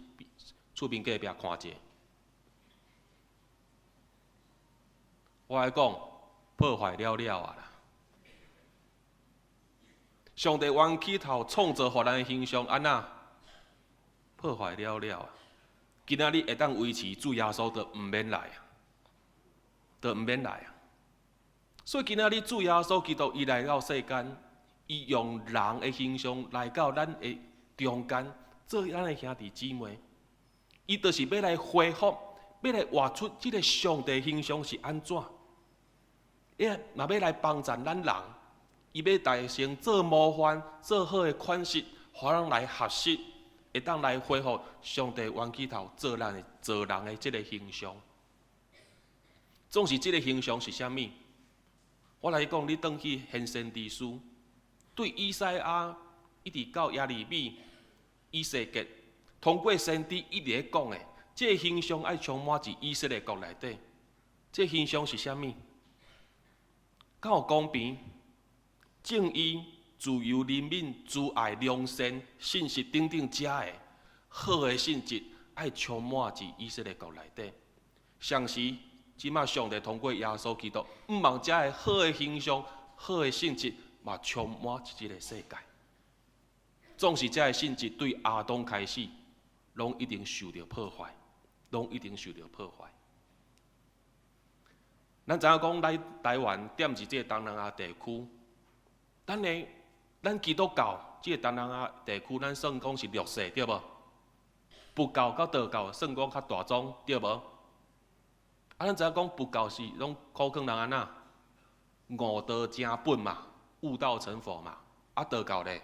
厝邊隔壁看一下。我來講，破壞了了啊啦！上帝冤起頭創造予咱的形象，按怎破壞了了啊！今仔日會當維持主耶穌，就毋免來啊，就毋免來啊！所以今仔日主耶穌基督伊來到世間，伊用人的形象來到咱的中間，做咱的兄弟姊妹，伊就是欲來恢復，欲來活出這个上帝形象是按怎？伊嘛欲來幫助咱人，伊欲帶先做模範、做好的款式，予咱來學習，會當來恢復上帝冤起頭做咱的做人的這个形象。總是這个形象是啥物？我來講，你轉去先先知書，對以賽亞一直到耶利米、以西結，通過先知一直咧講的，這个形象愛充滿佇以色列國內底。這个形象是啥物？敢有公平、正義、自由、憐憫、慈愛、良善、信實等等遮的好的性質，愛充滿佇以色列國內底。同時，這馬上帝通過耶穌基督，向望遮个好的形象、好的性質，嘛充滿佇這个世界。總是遮个性質對亞當開始，攏一定受著破壞，攏一定受著破壞。咱知影講，來台灣踮佇這个東南亞地區，咱的咱基督教這个東南亞地區，咱算講是弱勢，對無？佛教佮道教算講較大宗，對無？啊，咱知影講佛教是攏苦勸人按怎？悟道成本嘛，悟道成佛嘛。啊，道教咧，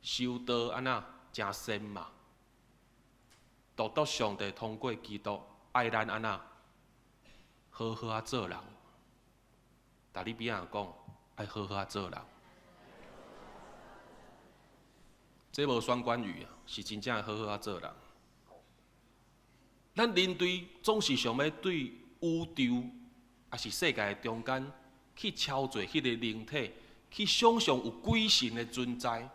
修道按怎成仙嘛。獨獨上帝通過基督愛咱按怎？好好仔做人。逐你邊仔講，愛好好仔做人。這無雙關語啊，是真正好好仔做人。咱人類總是想欲對宇宙，抑是世界的中間去超越彼個靈體，去想象有鬼神的存在。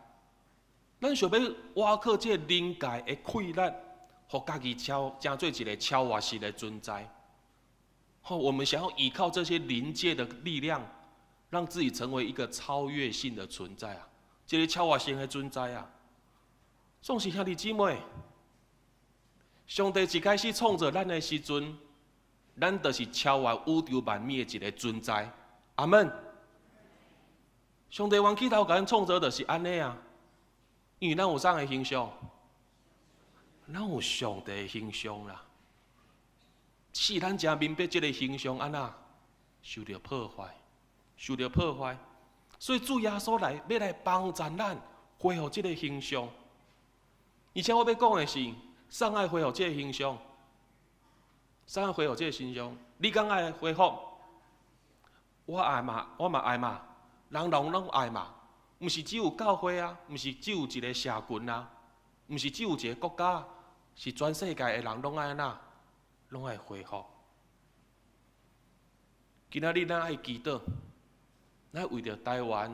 咱想欲倚靠這個靈界的氣力，予家己超成做一个超越性的存在。吼，我們想要依靠這些靈界的力量，讓自己成為一個超越性的存在啊！一个超越性的存在啊！總是兄弟姊妹，上帝一開始創造咱的時陣，咱就是超越宇宙萬物的一个存在。阿門。上帝冤起頭共咱創造就是按呢啊，因為咱有啥个形象？咱有上帝的形象啦。是咱誠明白這个形象按怎受著破壞，受著破壞。所以主耶穌來，欲來幫助咱恢復這个形象。而且我欲講的是，啥愛恢復這个形象？啥愛恢復這个形象？你敢愛恢復？我愛嘛，我嘛愛嘛，人人攏愛嘛。毋是只有教會啊，毋是只有一个社群啊，毋是只有一个國家，是全世界的人攏愛按怎？攏愛恢復。今仔日咱愛祈禱，咱為著台灣、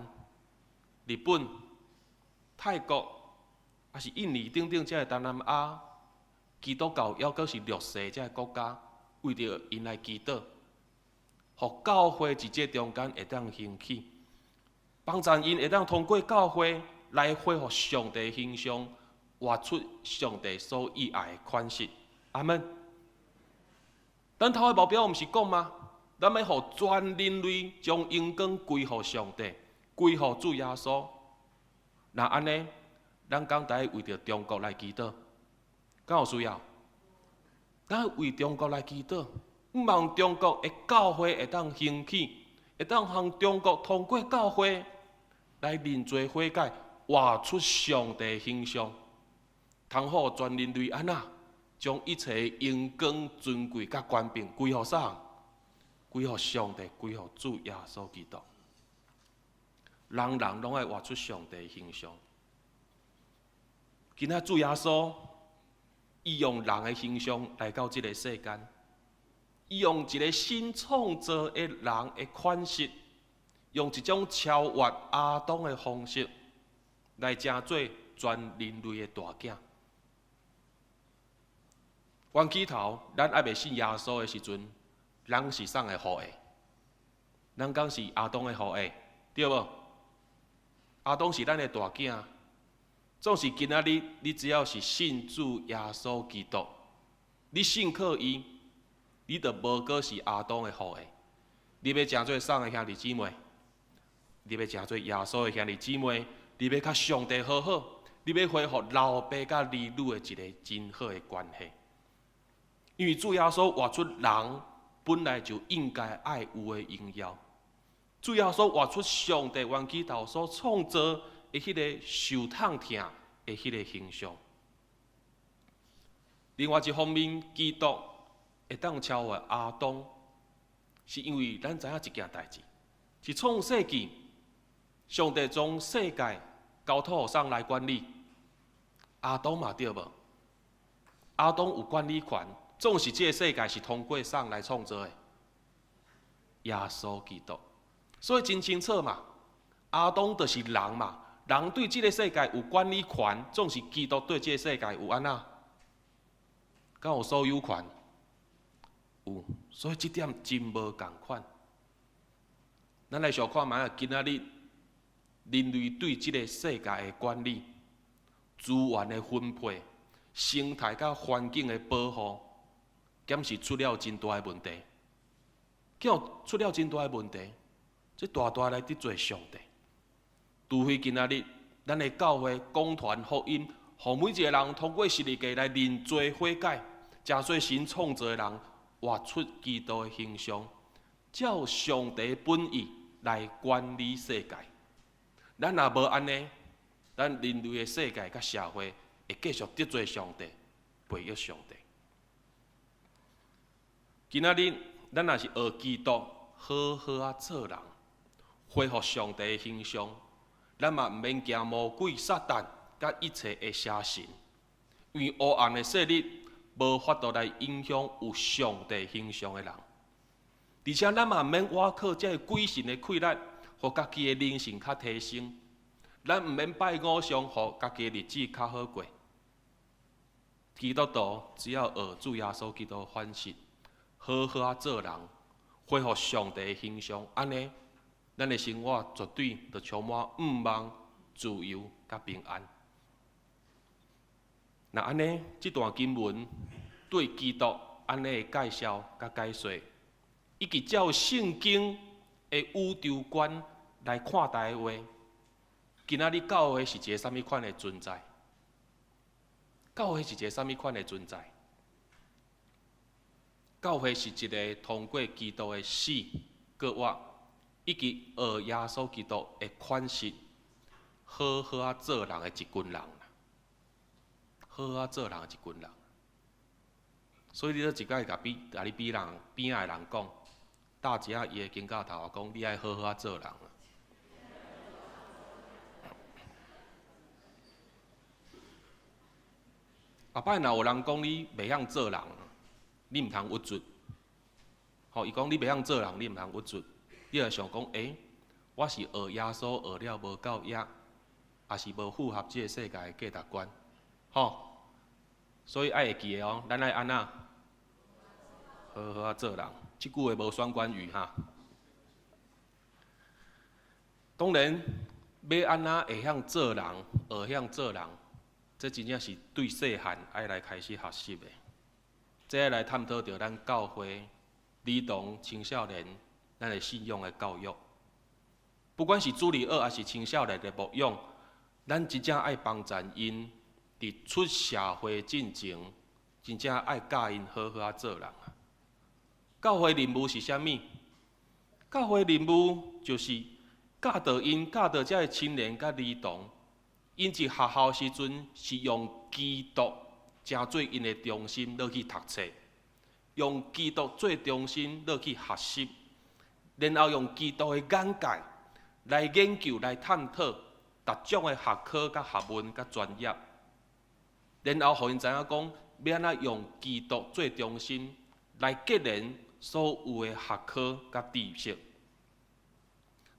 日本、泰國，抑是印尼等等這个東南亞基督教猶閣是弱勢這个國家，為著𪜶來祈禱，予教會佇這中間會當興起，幫助𪜶會當通過教會來恢復上帝形象，活出上帝所喜愛的款式。阿門。咱頭个目標毋是講嗎？咱欲予全人類將榮光歸予上帝，歸予主耶穌。若按呢，咱敢會為著中國來祈禱？敢有需要？咱為中國來祈禱，向望中國的教會會當興起，會當予中國通過教會來認罪悔改，活出上帝形象，通予全人類按怎將一切榮光、尊貴佮權柄歸予啥？歸予上帝，歸予主耶穌基督。人人攏愛活出上帝形象。今仔主耶穌伊用人的形象來到這个世間，伊用一个新創造的人的款式，用一種超越亞當的方式來成做全人類的大囝。原起頭，咱猶未信耶穌的時陣，咱是啥的後裔？咱敢是亞當的後裔，對無？亞當是咱的大囝。總是今仔日，你只要是信主耶穌基督，你信靠伊，你就無閣是亞當的後裔。你欲成做啥的兄弟姊妹？你欲成做耶穌的兄弟姊妹？你欲佮上帝和好？你欲恢復老爸佮兒女的一个真好的關係？因為主耶穌活出人本來就應該愛有的榮耀，主耶穌活出上帝原起頭所創造的彼个受痛疼的彼个形象。另外一方面，基督會當超越亞當，是因為咱知影一件代誌，是創世紀，上帝將世界交託予誰來管理？亞當嘛對無？亞當有管理權。總是這个世界是通過誰來創造的？耶穌基督，所以真清楚嘛。亞當就是人嘛，人對這个世界有管理權，總是基督對這个世界有按怎？敢有所有權？有，所以這點真無仝款。咱來小看覓仔，今仔日人類對這个世界的管理、資源的分配、生態佮環境的保護。敢是出了真大的問題，叫出了真大的問題，這大大來得罪上帝。除非今仔日，咱的教會廣傳福音，予每一个人通過十字架來認罪悔改，成做新創造的人，活出基督的形象，照上帝本意來管理世界。咱若無按呢，咱人類的世界佮社會會繼續得罪上帝，背逆上帝。今仔日，咱若是學基督，好好仔做人，恢復上帝的形象，咱嘛毋免驚魔鬼撒旦佮一切的邪神，因為黑暗的勢力無法度來影響有上帝形象的人。而且咱嘛毋免倚靠這个鬼神的氣力，予家己的靈性較提升。咱毋免拜偶像，予家己的日子較好過。基督徒只要學主耶穌基督款式。好好仔做人，恢復上帝的形象，按呢，咱的生活絕對就充滿向望、自由佮平安。若按呢，這段經文對基督按呢的介紹佮解說，以及照聖經的宇宙觀來看待的話，今仔日教會是一个啥物款的存在？教會是一个啥物款的存在？教會是一个通過基督的死、復活，以及學耶穌基督的款式，好好仔做人的一群人。好好仔做人的一群人。所以你咧一擺共比，共你比人邊仔的人講，搭一下伊的肩胛頭，講你愛好好仔做人。後擺若有人講你袂曉做人，你毋通鬱卒，吼！伊講你袂曉做人，你毋通鬱卒。你會想講，欸，我是學耶穌學了無夠額，抑是無符合這个世界的價值觀，吼！所以愛會記得哦，咱愛按怎好好仔做人。這句話無雙關語哈。當然，欲按怎會曉做人，學曉做人，這真正是對細漢愛來開始學習的。這愛來探討著咱教會兒童青少年咱的信仰的教育，不管是主日學抑是青少年的牧養，咱真正愛幫助𪜶佇出社會進前，真正愛教𪜶好好仔做人啊。教會任務是啥物？教會任務就是教導𪜶，教導這个青年佮兒童，𪜶佇學校時陣是用基督成做𪜶的中心落去讀冊，用基督做中心落去學習，然後用基督的眼界來研究、來探討逐種的學科、佮學問、佮專業，然後予𪜶知影講，欲按怎用基督做中心來結連所有的學科佮知識。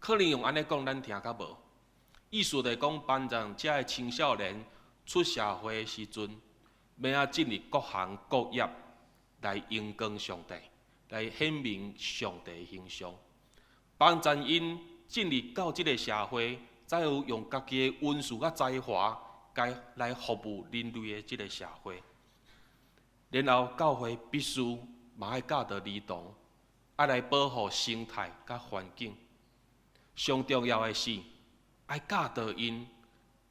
可能用按呢講，咱聽較無。意思就是講，幫助遮的青少年出社會的時陣，欲按怎進入各行各業來榮光上帝，來顯明上帝的形象。幫助𪜶進入到這个社會，才有用家己的恩賜佮才華，該來服務人類的這个社會。然後教會必須嘛愛教導兒童，愛來保護生態佮環境。上重要的是，愛教導𪜶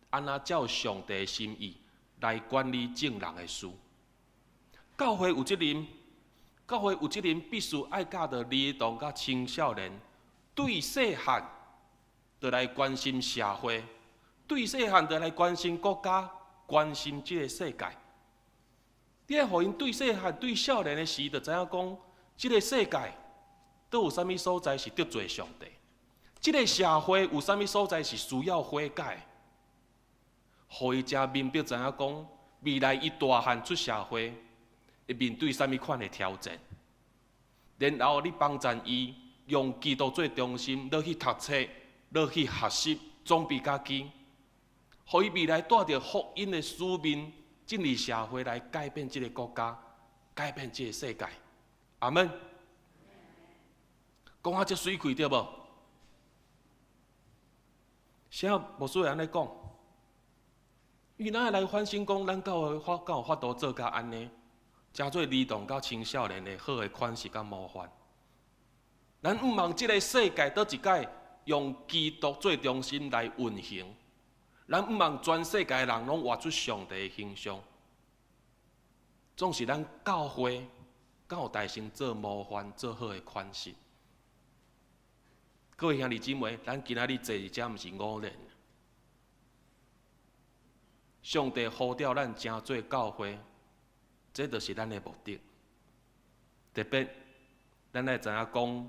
按怎照上帝的心意來管理眾人的事。教會有責任，教會有責任必須愛教導兒童佮青少年，對細漢就來關心社會，對細漢就來關心國家，關心這个世界。你愛予𪜶對細漢、對少年的時，就知影講，這个世界佗有啥物所在是得罪上帝，這个社會有啥物所在是需要悔改，予伊誠明白知影講，未來伊大漢出社會，會面對啥物款的挑戰。然後你幫贊伊用基督做中心，落去讀冊，落去學習，裝備家己，予伊未來帶著福音的使命，進入社會來改變這个國家，改變這个世界。阿們，講啊這媠氣對無？啥牧師會按呢講？因為咱愛來反省講，咱敢有法敢有法度做甲按呢，成做兒童佮青少年的好的款式佮模範。咱毋望這个世界佗一擺用基督做中心來運行。咱毋望全世界人攏活出上帝的形象，總是咱教會敢有帶先做模範、做好的款式。各位兄弟姊妹，咱今仔日坐佇遮毋是偶然。上帝呼召咱成做教會，這就是咱的目的。特別，咱愛知影講，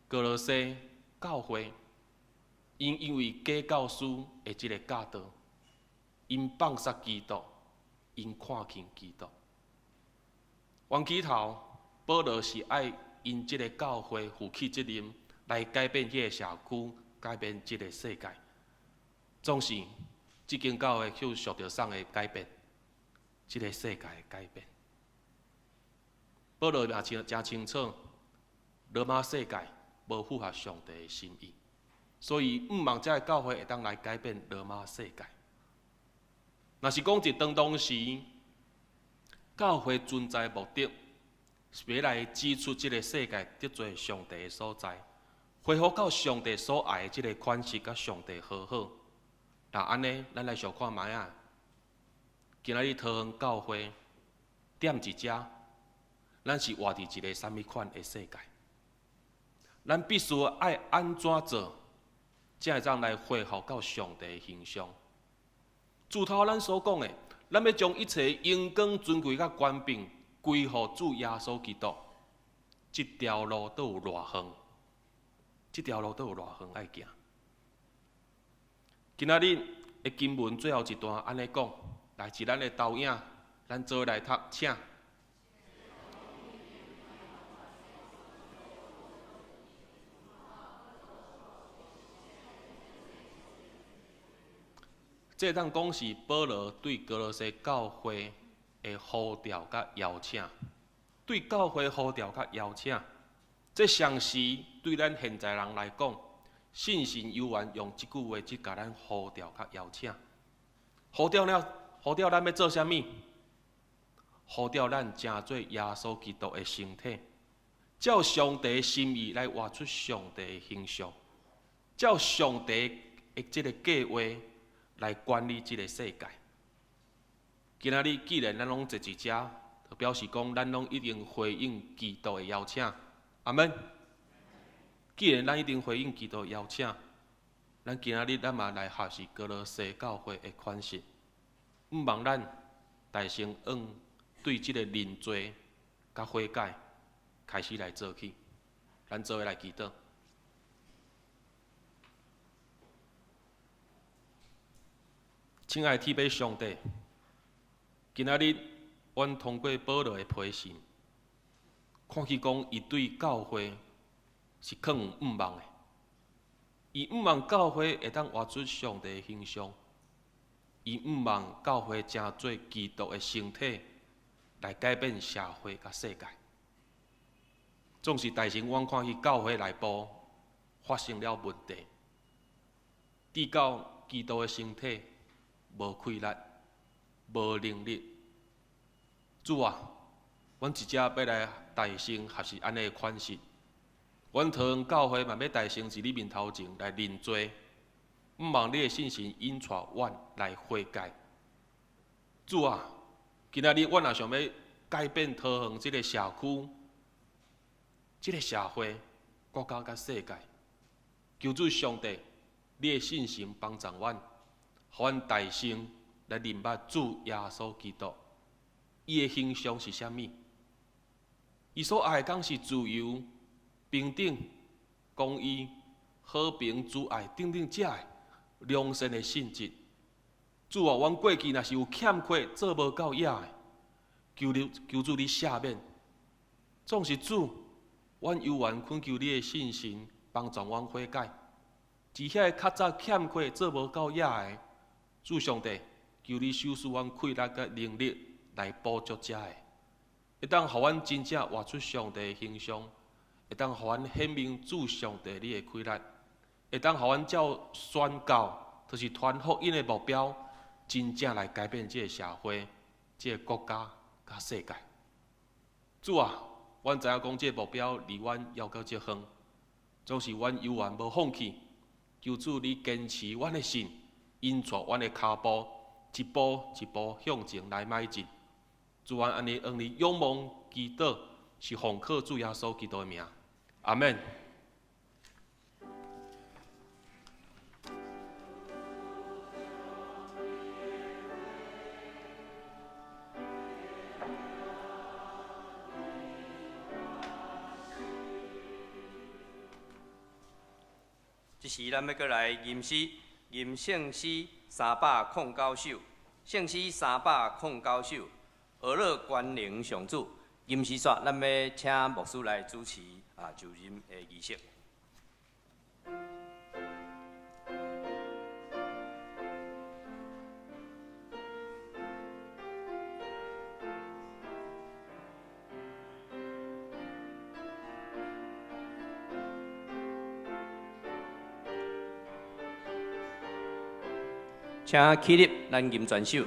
歌羅西教會。𪜶因為假教師的這个教導，𪜶放殺基督，𪜶看輕基督。原起頭，保羅是愛𪜶這个教會負起責任，來改變這个社區，改變這个世界。總是，這間教會卻受著啥的改變？這个世界的改變。保羅也清誠清楚，羅馬世界無符合上帝的心意。所以，毋望這个教會會當來改變羅馬世界。若是講佇當當時，教會存在目的是欲來指出這个世界得罪上帝的所在，恢復到上帝所愛的這个款式，佮上帝和好。若按呢，咱來想看覓仔。今仔日桃園教會踮佇遮，咱是活佇一个啥物款的世界？咱必須愛按怎做？才會當來恢復到上帝的形象。自頭咱所講的，咱欲將一切榮光、尊貴佮權柄歸予主耶穌基督。這條路閣有偌遠？這條路閣有偌遠愛行？今仔日的經文最後一段按呢講，來是咱的投影，咱做伙來讀，請。這當講是保羅對歌羅西教會的呼召佮邀請，對教會呼召佮邀請，這相時對咱現在人來講，信心猶原用這句話去共咱呼召佮邀請。呼召了，呼召咱欲做啥物？呼召咱成做耶穌基督的身體，照上帝的心意來活出上帝的形象，照上帝的這个計劃來管理這个世界。今仔日既然咱攏坐佇遮，就表示講咱攏已經回應基督的邀請。阿們。既然咱已經回應基督的邀請，咱今仔日咱嘛來學習歌羅西教會的款式，毋望咱大聲往對這个認罪佮悔改開始來做起。咱做伙來祈禱。親愛的天父上帝，今仔日阮通过保羅的批信，看見講伊對教會是囥有向望的。伊向望教會會當活出上帝的形象，伊向望教會成做基督的身體，來改變社會佮世界。總是大成，阮看彼教會內部發生了問題，直到基督的身體無氣力、無能力。主啊，阮一直欲來大成學習按呢的款式。阮桃園教會嘛欲大成佇你面頭前來認罪，向望你的聖神引帶阮來悔改。主啊，今仔日阮若想欲改變桃園這个社區、這个社會、國家佮世界，求主上帝，你的聖神幫助阮，予阮大成來認捌主耶穌基督，伊的形象是啥物？伊所愛的敢是自由、平等、公義、和平、慈愛等等這个良善的性質。主啊，阮過去若是有欠缺，做無夠遐的，求你求主你赦免。總是主，阮猶原懇求你的聖神幫助阮悔改。伫遐个較早欠缺，做無夠遐的，主上帝，求你賞賜阮氣力佮能力來補足這个，會當予阮真正活出上帝的形象。會當予阮顯明主上帝你的氣力，會當予阮照宣教，就是傳福音的目標，真正來改變這个社會、這个國家佮世界。主啊，阮知影講這个目標離阮猶閣足遠，總是阮猶原無放棄。求主你堅持阮的信，引帶阮的跤步，一步一步向前來邁進。主啊，按呢向你仰望祈禱，是奉靠主耶穌基督的名。阿們。這時，咱欲閣來吟詩，吟聖詩309首，聖詩309首，呵咾權能上主。吟詩煞，咱欲請牧師來主持啊，就任的儀式。請起立，咱吟全首。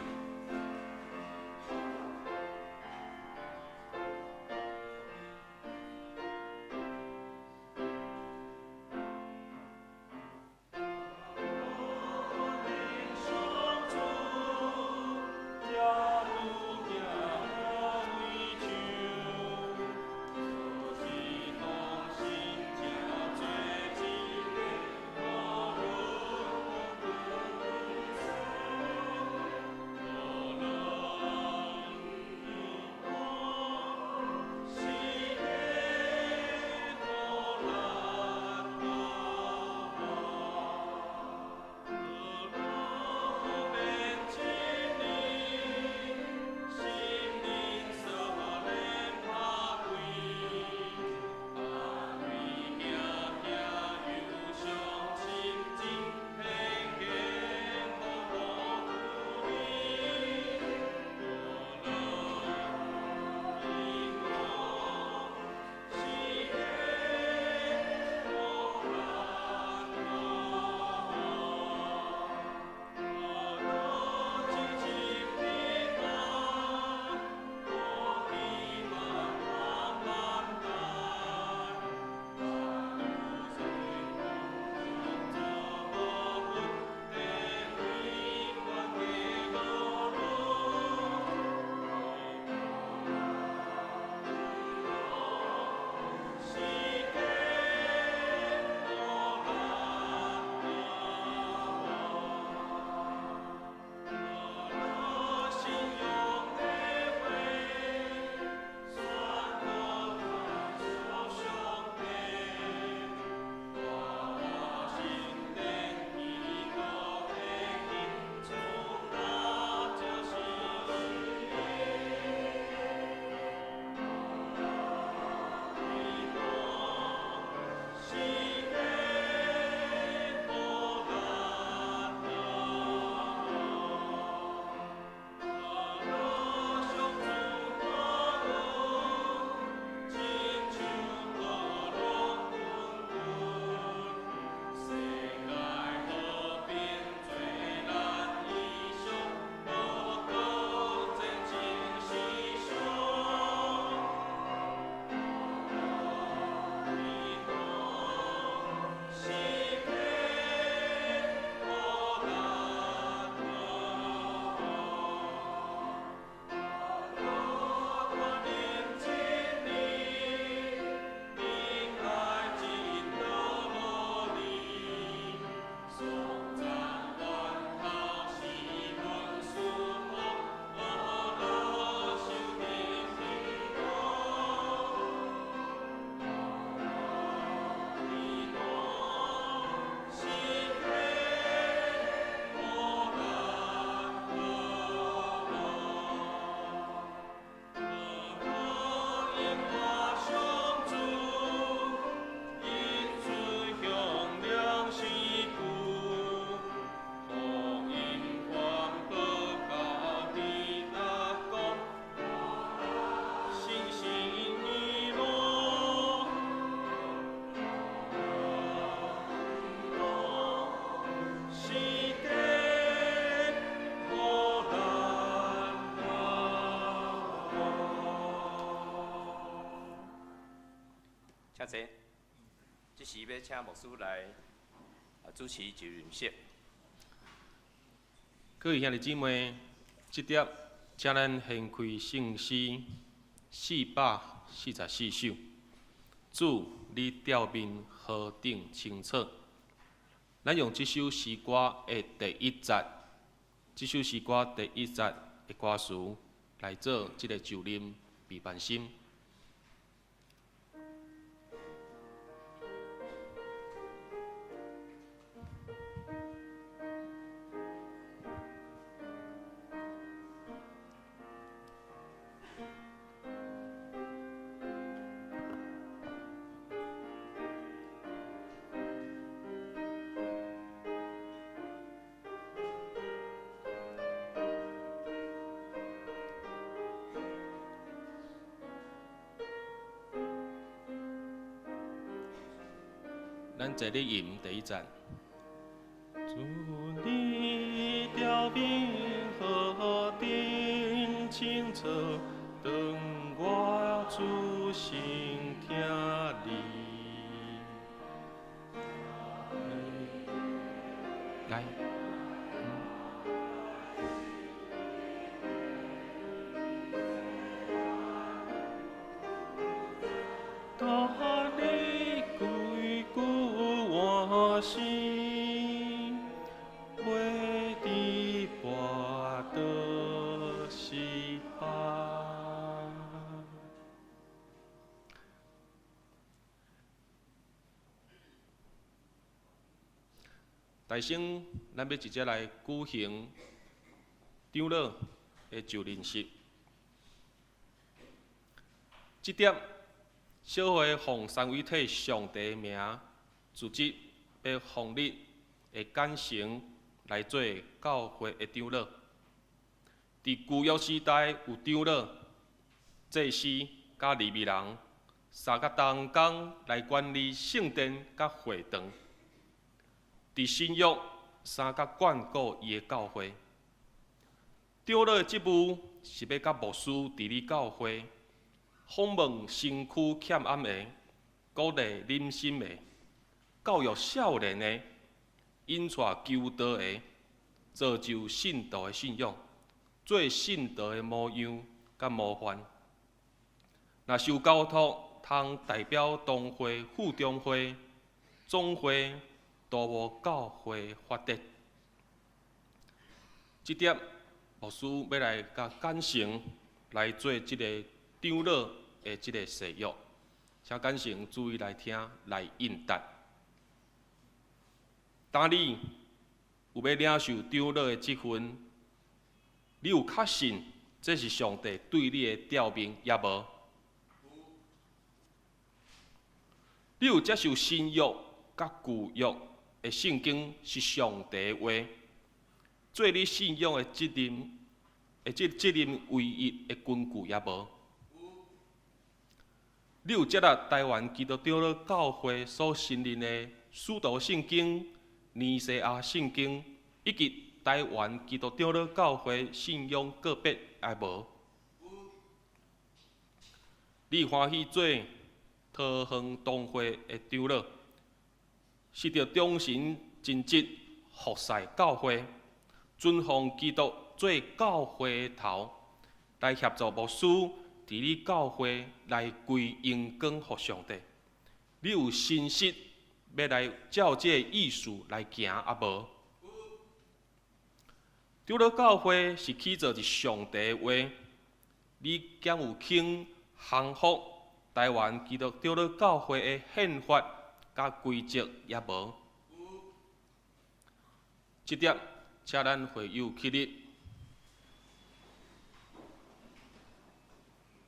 我上主，因尊向良身躯，予𪜶环保到天达国，信心喜乐。是地予咱活。請坐。這時欲請牧師來主持就任式。各位兄弟姊妹，這碟請咱掀開聖詩444首。主，你調面何等清楚。咱用這首詩歌的第一節，這首詩歌第一節的歌詞來做這个就任備辦心。咱坐咧吟第一節。主你調面何等清楚，當我仔細聽你。來。當你歸骨換身，袂致跋倒失敗。大先，咱欲直接來舉行長老的就任式。這點小會奉三位一體上帝的名，組織欲奉你的揀選來做教會的長老。佇舊約時代有長老、祭司佮利未人三个同工來管理聖殿佮會堂。佇新約三个管顧伊的教會。長老的職務是欲佮牧師治理教會，訪問身軀欠暗的，鼓勵忍心的，教育少年的，引帶求道的，造就信徒的信仰，做信徒的模樣佮模範。若受交託，通代表同會、副中會、總會，督導教會發展。這點牧師欲來共揀選來做這个長老的這个誓約，請揀選注意來聽，來應答。當你有欲領受長老的職分，你有確信這是上帝對你的召命，抑無？你有接受新約佮舊約的聖經是上帝的話，做你信仰的責任，的這責任唯一的根據，抑無？你有接納台灣基督長老教會所承認的使徒聖經、尼西亞聖經，以及台灣基督長老教會信仰告白，抑無？你歡喜做桃園同會的長老，是著忠心盡職服侍教會，尊奉基督做教會的頭，來協助牧師治理教會，來歸榮光予上帝。你有信心欲來照這个意思來行，抑無？長老教會是起造佇上帝的話，你敢有肯降服台灣基督長老教會的憲法佮規則，抑無？這點，請咱會友起立。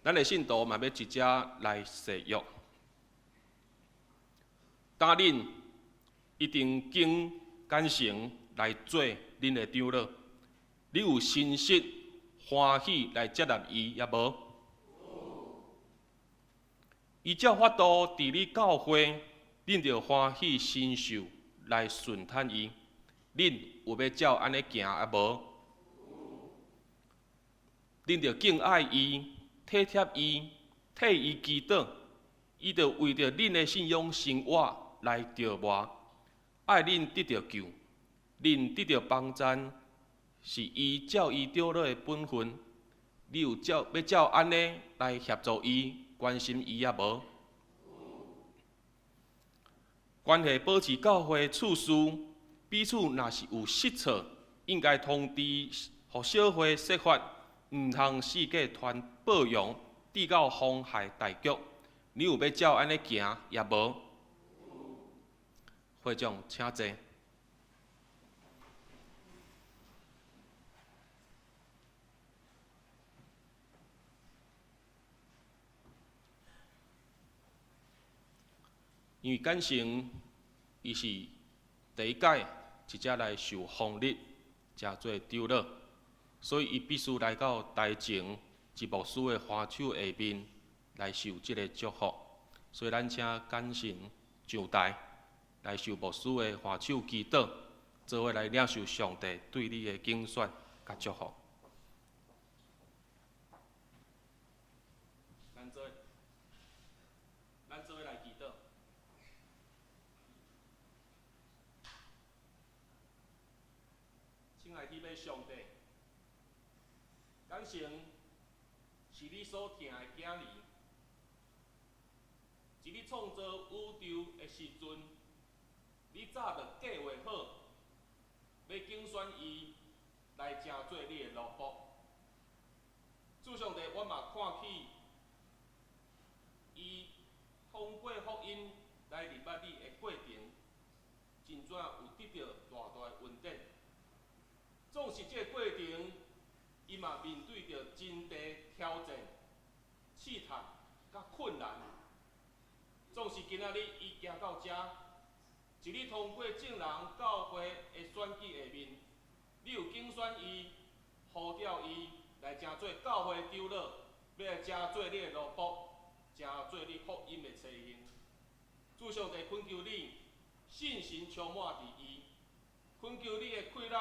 咱的信徒嘛欲一齊來誓約。當恁一定揀簡成來做恁的長老，你有信實歡喜來接納伊，抑無？伊照法度治理教會，恁著歡喜承受來順趁伊。恁有欲照按呢行抑無？恁著敬愛伊、體貼伊、替伊祈禱，伊著為著恁的信仰生活來琢磨，愛恁得著救，恁得著幫贊，是伊照伊長老的本分。你有照欲照按呢來協助伊、關心伊抑無？關係保持教會次序，彼此若是有失錯，應該通知予小會說法，毋通四界傳報揚，致到妨害大局。你有欲照按呢行，抑無？會長，請坐。因為簡成伊是第一屆直接來受封立，成做長老，所以伊必須來到台前一牧師的華手下面來受這个祝福。所以咱請簡成上台來受牧師的華手祈禱，做伙來領受上帝對你的揀選佮祝福。咱做，咱做伙來祈禱。親愛的天父上帝，簡成是你所疼的囝兒。佇你創造宇宙的時陣，你早就計畫好，欲揀選伊來成做你的奴僕。主上帝，我嘛看起伊通過福音來認捌你的過程，真怎有得著大大的恩典。總是這个過程，伊嘛面對著真濟挑戰、試探佮困難。總是今仔日伊行到遮，一日通過眾人教會的選舉下面，你有揀選伊、呼召伊來成做教會長老，欲來成做你的奴僕，成做你福音的差役。主上帝懇求你，信心充滿佇伊，懇求你的氣力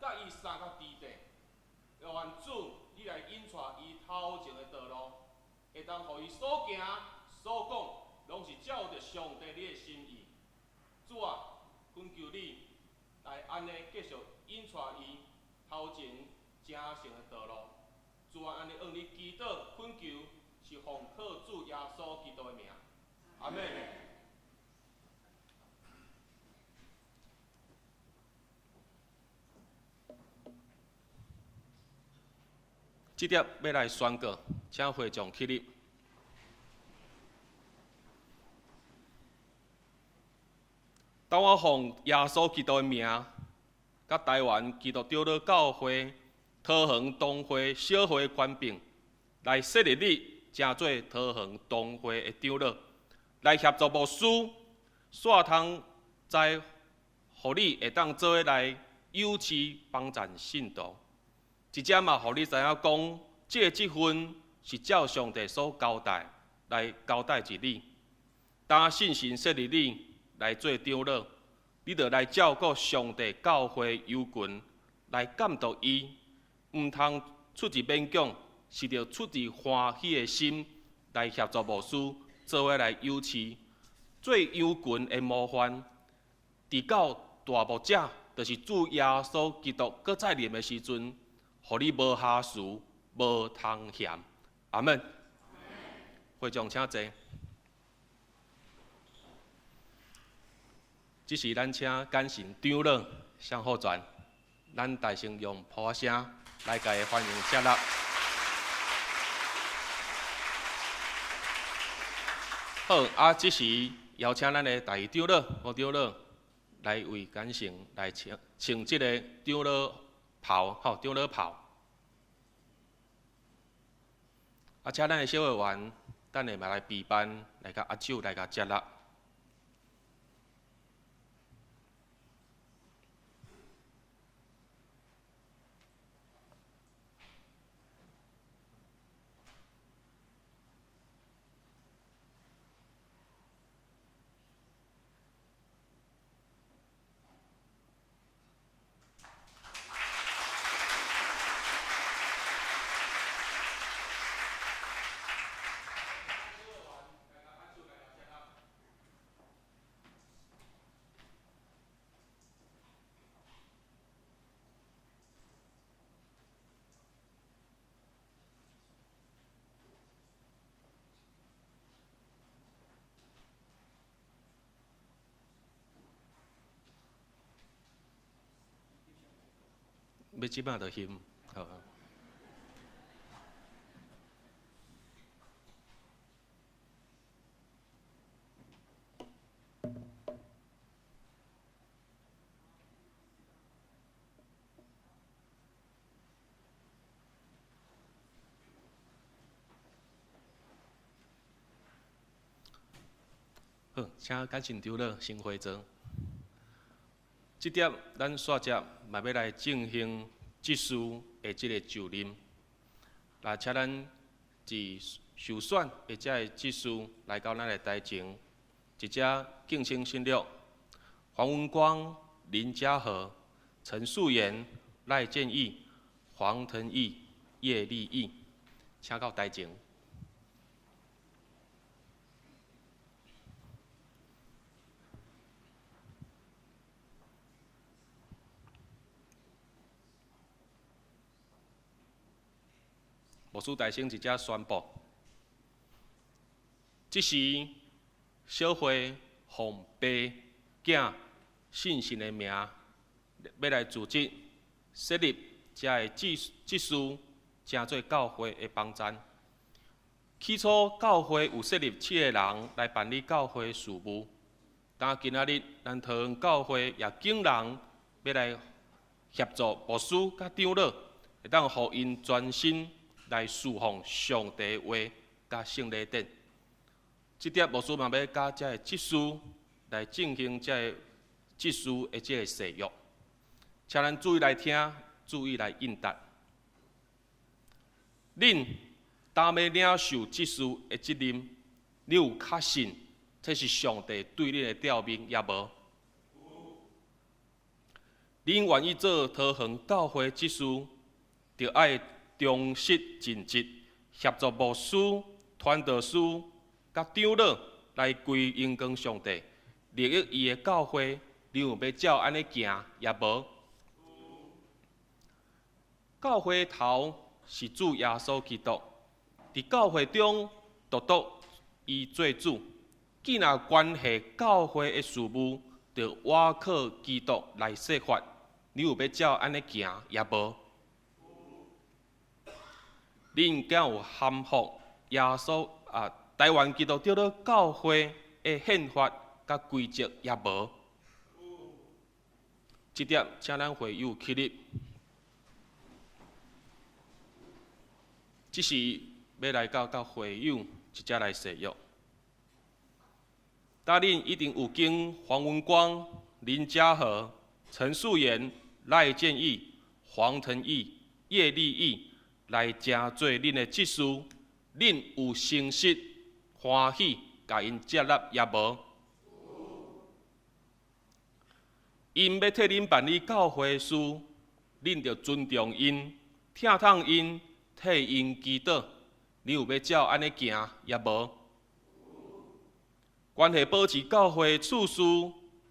佮伊相佮佇地，願主你來引帶伊頭前的道路，會當予伊所行所講，攏是照著上帝你的心意。主啊，懇求你來按呢繼續引帶伊頭前成聖的道路。主啊，按呢向你祈禱懇求，是奉靠主耶穌基督的名。阿們。這碟欲來宣告，請會眾起立。當我奉耶穌基督的名，佮台灣基督長老教會桃園堂會小會權柄，來設立你，成做桃園堂會的長老，來協助牧師，煞通知，予你會當做伙來誘示幫贊信徒。一只嘛，予你知影講，這个職分是照上帝所交代來交代予你。當信神設立你來做長老，你著來照顧上帝教會羊群，來監督伊，毋通出自勉強，是著出自歡喜的心來協助牧師，做伙來誘飼做羊群的模範，直到大牧者，就是主耶穌基督閣再臨的時陣。予你無瑕疵、無通嫌。阿們。會長請坐。這時咱請簡成長老向好傳，咱大聲用噗仔聲來共伊歡迎接納。好，啊，這時邀請咱的大長老、吳長老來為簡成來穿穿這个長老袍，吼，長老袍。啊，請咱的小會員，等下嘛來備辦，來共握手，來共接納。欲這擺就翕，好。好，請感謝長老先回座。這點咱煞接嘛欲來進行執事的這个就任，來請咱佇受選的這个執事來到咱的台前，一隻敬請新約黃文光、林家和、陳素妍、賴建義、黃騰義、葉立義，請到台前。牧師大聲一隻宣布，這時小會奉爸、囝、聖神的名，欲來組織設立這个執事，成做教會的幫贊。起初教會有設立七個人來辦理教會事務，但今仔日咱桃園教會也請人欲來協助牧師佮長老，會當予𪜶專心來侍奉上帝話佮聖禮典。這點牧師嘛欲佮這个執事來進行這个執事的這个誓約，請咱注意來聽，注意來應答。恁擔欲領受執事的責任，你有確信這是上帝對恁的召命，抑無？恁願意做桃園教會執事，就愛忠實盡職，協助牧師、傳道師、佮長老來歸榮光上帝，利益伊的教會。你有欲照按呢行，抑無？教會頭是主耶穌基督，佇教會中獨獨伊做主。既若關係教會的事務，就倚靠基督來設法。你有欲照按呢行，抑無？恁敢有降服耶穌啊？台灣基督長老教會的憲法佮規則，抑無？這點請咱會友起立。這時欲來到佮會友一齊來誓約。今恁一定有經黃文光、林家和、陳素妍、賴建義、黃騰義、葉立義來成做恁的執事，恁有誠實歡喜共𪜶接納，抑無？𪜶欲替恁辦理教會事，恁著尊重𪜶、疼痛𪜶、替𪜶祈禱。恁有欲照按呢行，抑無？關係保持教會次序，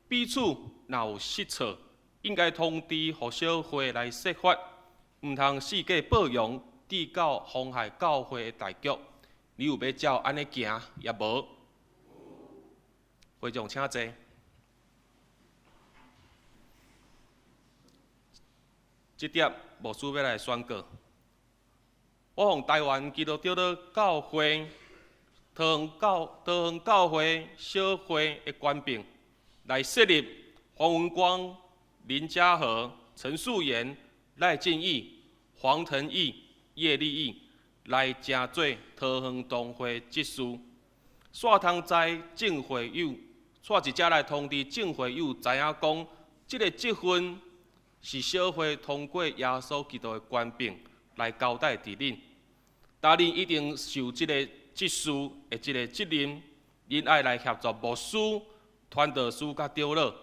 彼此若有失錯，應該通知予小會來說法，毋通四界報揚，致到妨害教會的大局。你有欲照按呢行，抑無？會眾請坐。這點牧師欲來宣告。我奉台灣基督長老教會桃園教會小會的權柄，來設立黃文光、林家和、陳素妍、賴進義、黃騰義、葉立義來成做桃園堂會執事。煞通知眾會友，煞一隻來通知眾會友知影講，這个職分是小會通過耶穌基督的權柄來交代佇恁。但恁一定受這个執事的這个責任，恁愛來協助牧師、傳道師佮長老，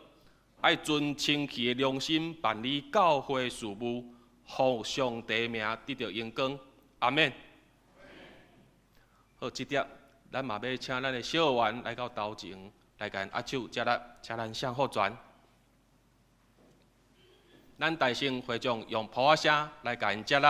愛盡清氣的良心辦理教會事務，予上帝名得著榮光。阿們。好，這點咱嘛欲請咱的小學員來到頭前來共𪜶握手，接力，請咱向後轉。咱大聲會眾用噗仔聲來共𪜶接力。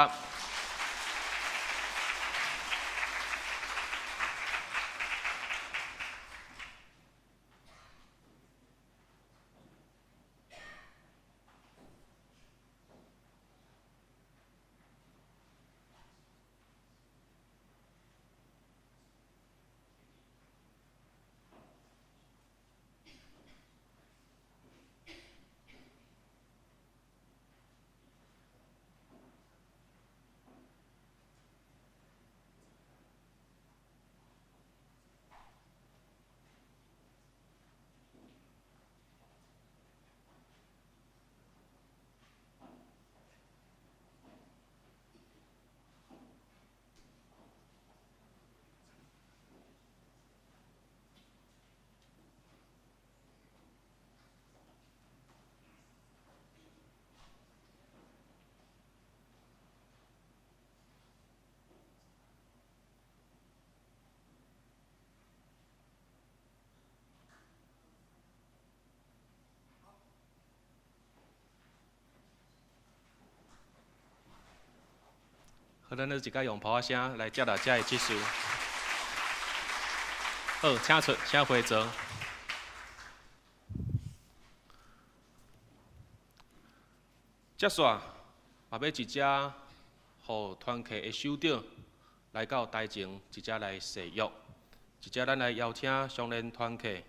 好，咱咧一擺用噗仔聲來接納遮个執事。好，請出，請回座。接續嘛，欲一隻予團契的首長來到台前，一隻來誓約。一隻咱來邀請雙連團契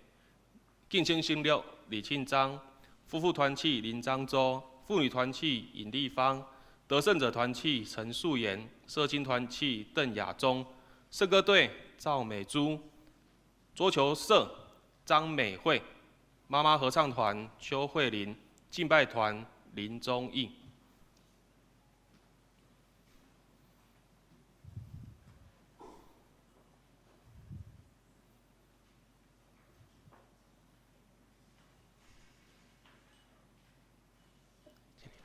敬請省略李慶章、夫婦團契林漳洲、婦女團契尹麗芳、得勝者團契陳素妍、社青團契鄧亞忠、聖歌隊趙美珠、桌球社張美惠、媽媽合唱團邱慧玲、敬拜團林忠義。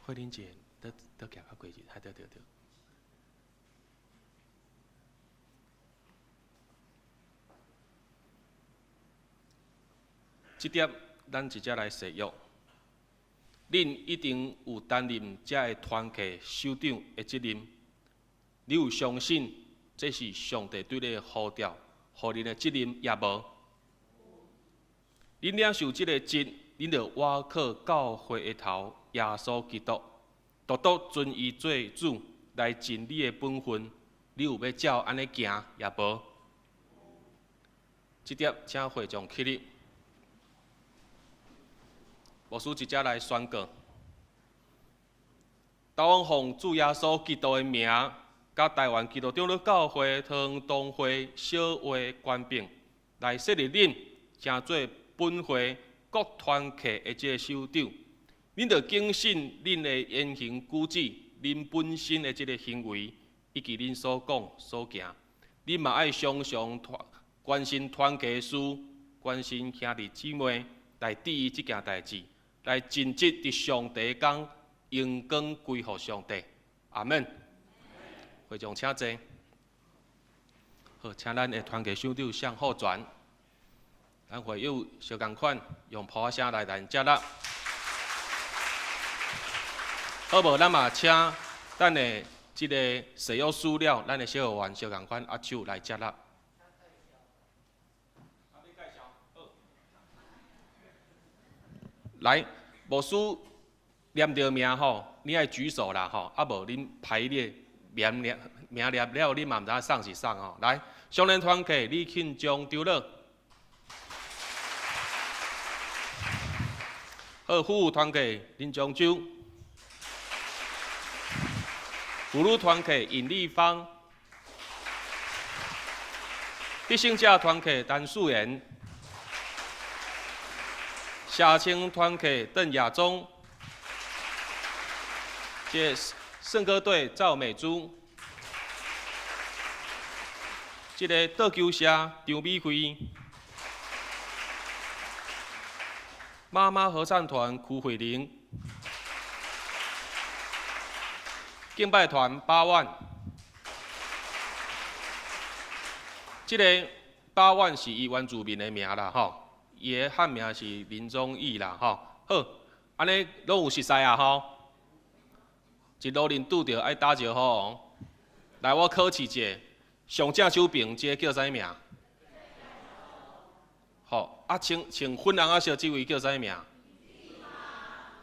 慧玲姐，都都行較過去，對對對。這點咱直接來誓約，恁一定有擔任遮个團契首長的責任。你有相信這是上帝對你的呼召，予恁的責任也無？恁領受這个職，恁著倚靠教會的頭耶穌基督，獨獨尊伊做主來盡你的本分。你有欲照按呢行也無？這點請會眾起立，牧師直接來宣告：台灣奉主耶穌基督的名，佮台灣基督長老教會桃園堂會小會權柄來設立恁，成做本會各團契的這个首長。恁著謹慎恁的言行舉止，恁本身的這个行為，以及恁所講所行。恁嘛愛常常關心團契事，關心兄弟姊妹，來注意這件代誌，來盡職佇上帝工，榮光歸予上帝。阿們。會眾請坐。好，請咱的團契首長向後轉。咱會友相仝款用噗仔聲來來接納。好無？咱嘛請咱的這个誓約書了，咱的小學員相仝款握手來接納。來，牧師念著名吼，你愛舉手啦吼，啊無恁排列名列名列了，你嘛毋知影送是送吼。來，少年團契李慶忠長老，好，婦婦團契林長洲，婦女團契尹麗芳，得胜者团契陈素妍，社青团契邓亚忠，这个圣歌队赵美珠，这个桌球社张美惠，妈妈合唱团柯慧玲，敬拜团8万。这个8万是伊原住民的名啦，吼，伊的汉名是林宗义啦，吼。好，按呢拢有熟似啊，吼。一路恁拄著爱打招呼哦。来，我考试者，上正手边这个叫啥名？好，啊，穿穿粉红仔色这位叫啥名？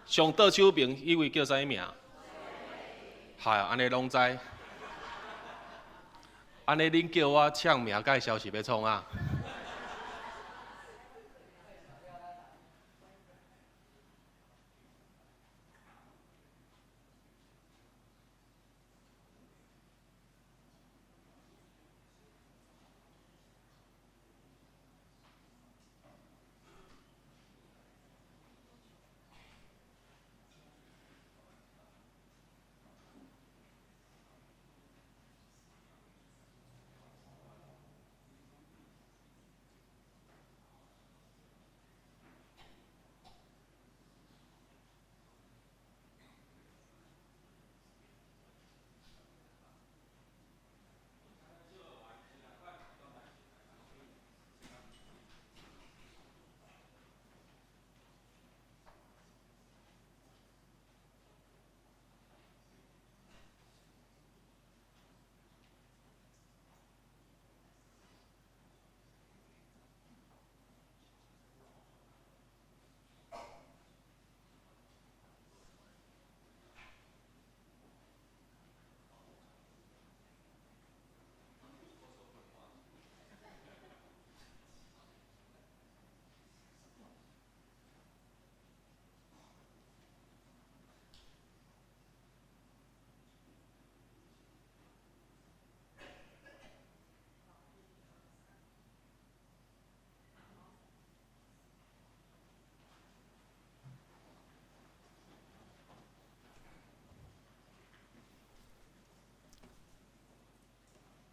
上倒手边彼位叫啥名？系，按呢拢知。按呢，恁叫我唱名介绍是欲创啊？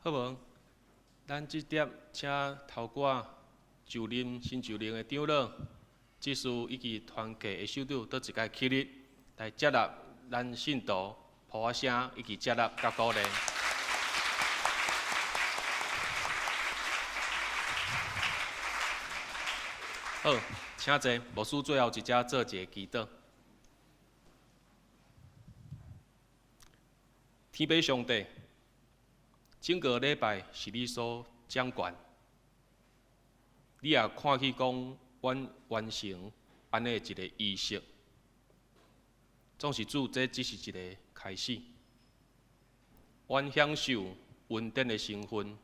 好无？咱这点请头歌就任新就任的长老、执事以及团契的首长，倒一摆起立来接纳咱信徒噗仔声以及接纳佮鼓励。好，请坐。牧师最后一节做一个祈祷。天父上帝，整个礼拜是你所掌权，你也看起讲，阮完成按呢一个仪式，总是主，这只是一个开始。阮享受恩典的成分，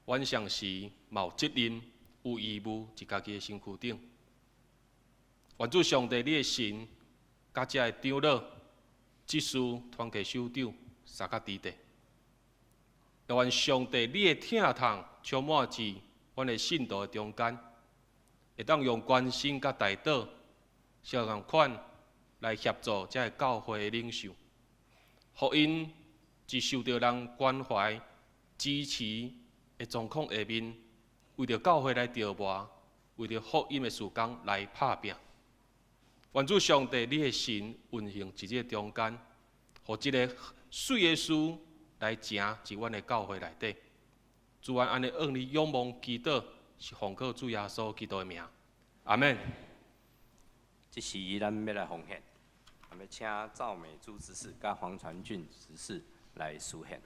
阮同时嘛有责任、有义务伫家己的身躯顶。愿主上帝，你的神，佮遮的长老、执事、团契首长，三甲伫地。愿上帝，你的疼痛充满伫阮的信徒的中间，会当用关心佮代祷相仝款来协助遮个教会的领袖，予𪜶伫受著人关怀、支持的状况下面，为著教会来著磨，为著福音的事工来拍拚。愿主上帝，你的神运行伫这个中间，予这个媠的事来成伫阮的教会内底。主啊，按呢向你仰望祈祷，是奉靠主耶稣基督的名，阿们。这时咱欲来奉献，欲请赵美珠执事佮黄传俊执事来司献。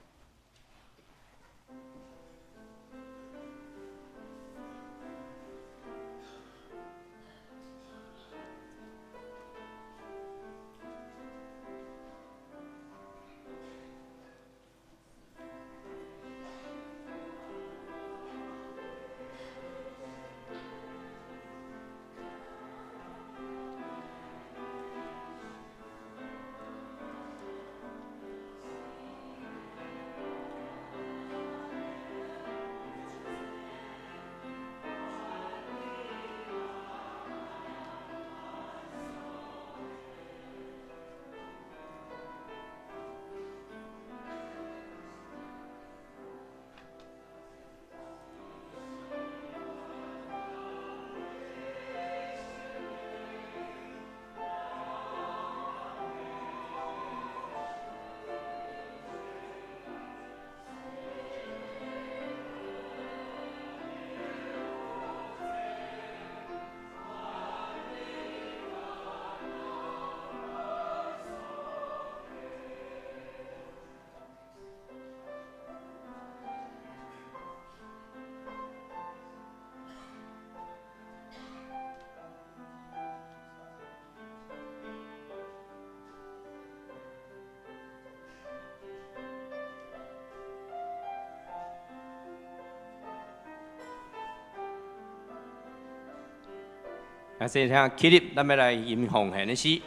先聽起立，咱欲來吟奉獻的詩。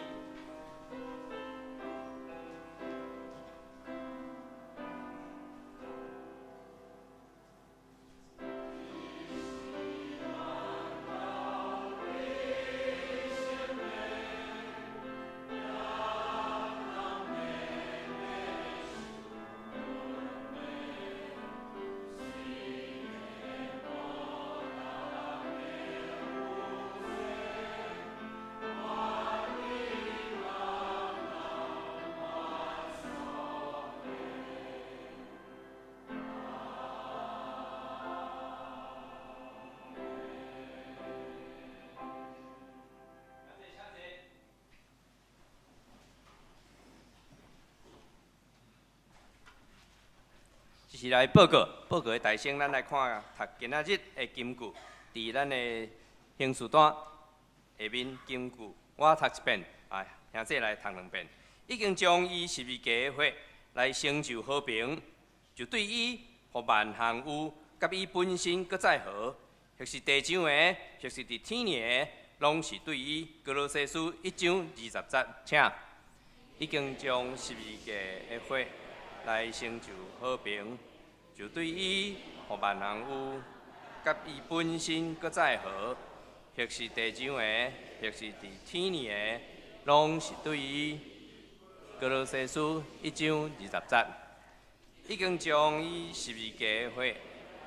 是來報告，報告的大先，咱來看讀今仔日的金句，佇咱的行事單下面金句，我讀一遍，啊，兄弟來讀兩遍。已經將伊十字架的血來成就和平，就對伊予萬項有，佮伊本身閣再和，或是地上的，或是佇天裡的，攏是對伊。歌羅西書一章二十節，請。已經將十字架的血來成就和平。就對伊，予萬項有，佮伊本身閣再和，或是地上的，或是佇天裡的，攏是對伊。歌羅西書一章二十節，已經將伊十字架的血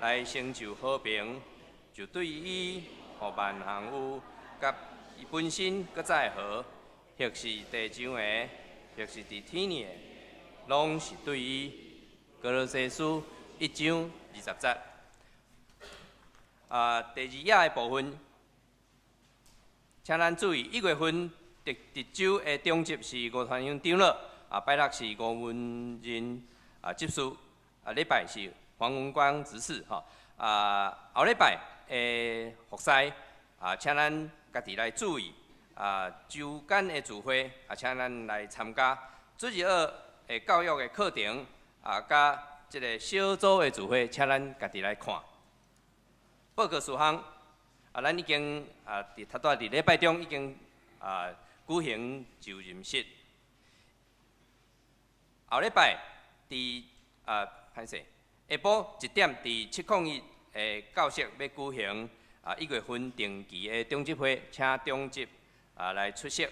來成就和平，就對伊，予萬項有，佮伊本身閣再和，或是地上的，或是佇天裡的，攏是對伊。歌羅西書一章二十節。啊，第二頁的部分，請咱注意，一月份佇佇州的長執是吳傳雄長老，啊，拜六是吳文仁啊執事，啊，禮拜是黃文光執事，吼，啊，後禮拜的服侍，啊，請咱家己來注意，啊，週間的聚會，啊，請咱來參加主日學的教育的課程，啊，佮這个小組的聚會，請咱家己來看。報告事項，啊，咱已經啊，佇頭拄仔佇禮拜中已經啊舉行就任式。後禮拜佇啊，歹勢，下晡一點佇701的教室欲舉行啊一月份定期的長執會，請長執啊來出席。二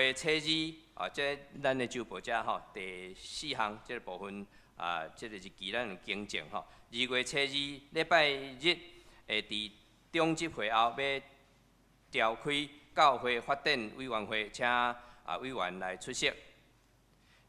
月初二。啊，這咱的週報遮吼，第四項這个部分啊，這个日期咱有更正吼。二月初二禮拜日，會佇長執會後欲召開教會發展委員會，請啊委員來出席。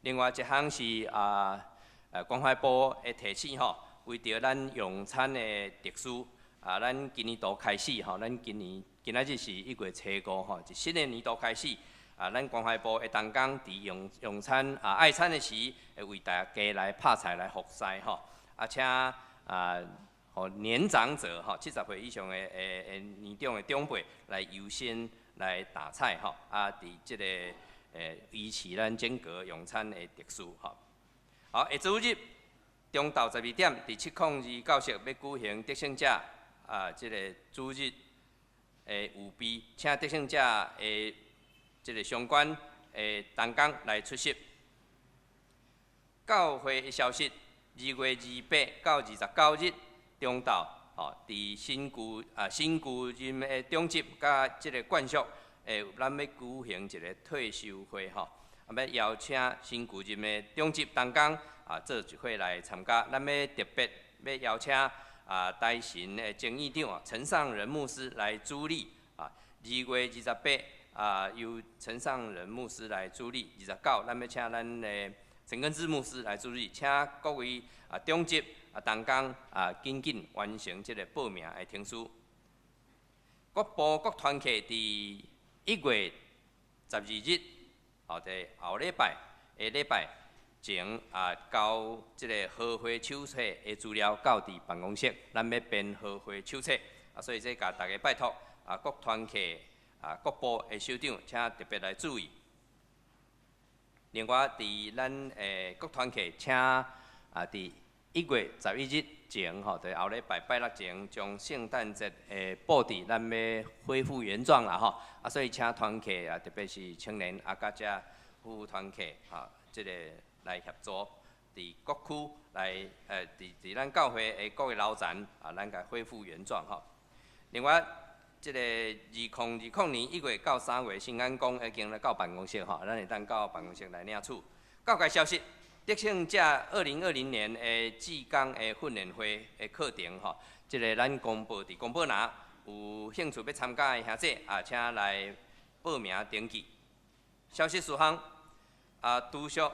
另外一項是啊，關懷部的提醒吼，為著咱用餐的秩序啊，咱今年度開始吼，咱今年今仔日是一月初五吼，一新的年度開始。啊，咱關懷部的同工佇用用餐啊愛餐的時，會為大家來拍菜來服侍吼。啊，請啊，予年長者吼，70歲以上的的年長的長輩來優先來打菜吼。啊，佇這個維持咱整個用餐的秩序吼。好，下主日中晝12點，佇702教室欲舉行得勝者啊，這个主日的預備，請得勝者的這个相關的同工來出席。教會的消息，2月28到29日中晝，吼，佇新舊啊新舊任的長執佮這个慣俗，咱欲舉行一个退休會，吼，啊，欲邀請新舊任的長執同工啊，做一伙來參加。咱欲特別欲邀請啊，台神的前院長陳尚仁牧師來主禮啊，2月28。啊，由陳尚仁牧師來主禮。29，咱欲請咱的陳根志牧師來主禮，請各位啊長執啊同工啊緊緊完成這个報名的程序。各部各團契佇1月12日，吼，佇後禮拜下禮拜前啊，交這个合會手冊的資料到佇辦公室，咱欲編合會手冊啊，所以這共大家拜託啊，各團契。啊，各部的首長，請特別來注意。另外，佇咱各團契，請啊，佇1月11日前吼，就是后礼拜拜六前，將聖誕節的布置，咱欲恢復原狀啦吼。啊，所以請團契啊，特別是青年啊，佮遮夫婦團契吼，這个來協助，佇各區來，佇咱教會的各个樓層啊，咱共恢復原狀吼。另外，這个2020年1月到3月，聖安宮已經來到辦公室吼，咱會當到辦公室來領取。教界消息，得勝者2020年的志工的訓練會的課程吼，這个咱公布佇公布欄，有興趣欲參加的兄弟啊，請來報名登記。消息事項啊，拄屬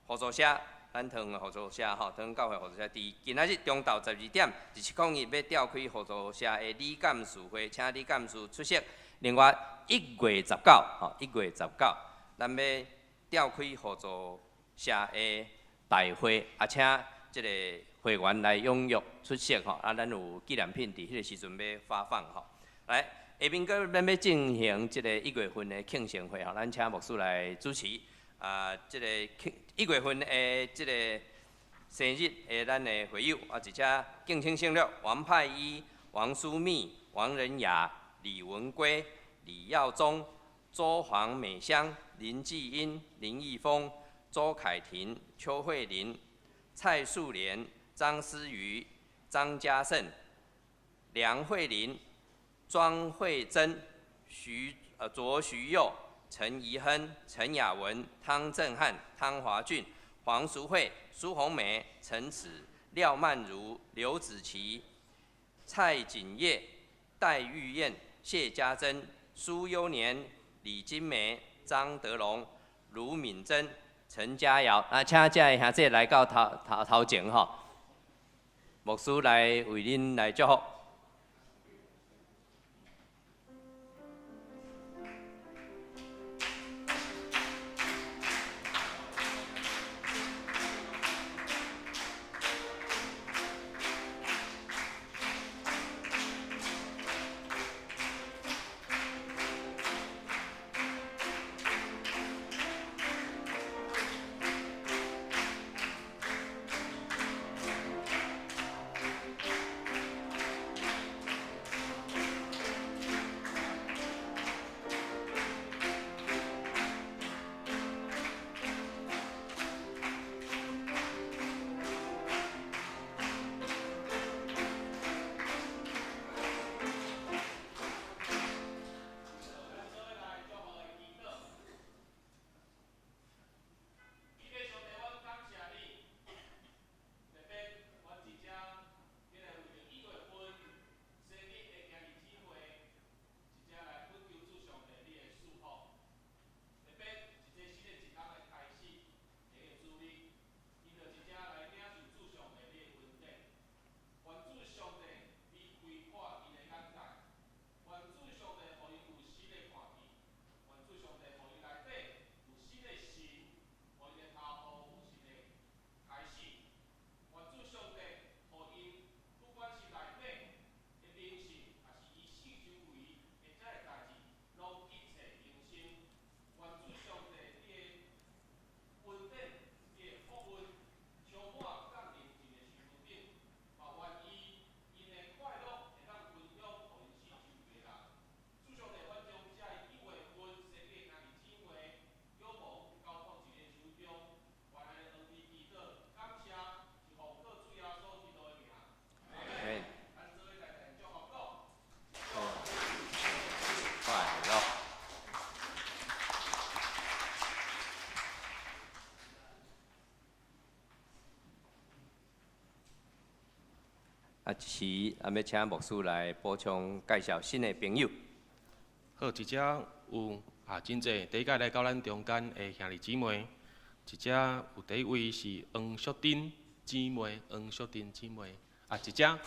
互助社，咱桃園互助社吼，桃園教會互助社，佇今仔日中晝12點2701欲召開互助社的理監事會，請理監事出席。另外1月19吼，1月19，咱欲召開互助社的大會，啊，請這个會員來踴躍出席吼，啊，咱有紀念品佇彼个時陣欲發放吼。來，下面閣咱欲進行這个1月份的慶生會吼，咱請牧師來主持。啊，這个慶1月份的這个生日的咱的會友，啊，一隻敬請省略：王派一、王淑蜜、王仁雅、李文圭、李耀宗、周黃美香、林繼英、林義峰、周凱婷、邱慧玲、蔡素蓮、張思瑜、張家勝、梁慧玲、莊慧珍、卓徐佑、陳怡亨、陳雅文、湯正漢、湯華俊、黃淑慧、蘇紅梅、陳慈、廖曼如、劉子琪、蔡錦業、戴玉燕、謝家珍、蘇優年、李金梅、張德龍、盧敏珍、陳家瑤。啊，請這个兄弟來到頭前吼，牧師來為恁來祝福。啊，這時啊，欲請牧師來補充介紹新的朋友。好，這遮有啊，真濟第一擺來到咱中間的兄弟姊妹，這遮有第一位是黃淑珍姊妹，黃淑珍姊妹啊，這遮，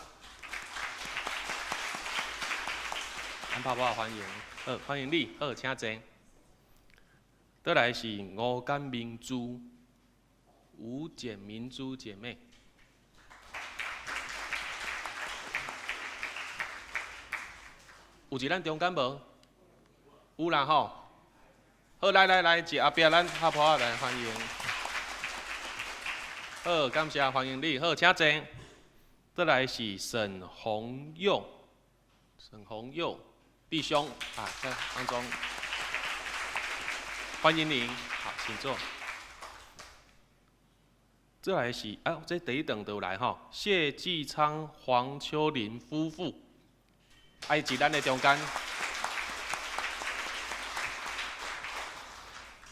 咱拍拍歡迎，好，歡迎你，好，請坐。倒來是吳簡明珠，吳簡明珠姐妹。有佇咱中間無？有啦吼。好，來來來，佇後壁咱拍噗仔來歡迎。好，感謝，歡迎你。好，請坐。再來是沈宏佑，沈宏佑弟兄啊，在當中，歡迎您。好，請坐。再來是啊，這第一頓就來吼，謝繼昌、黃秋玲夫婦，愛佇咱的中間。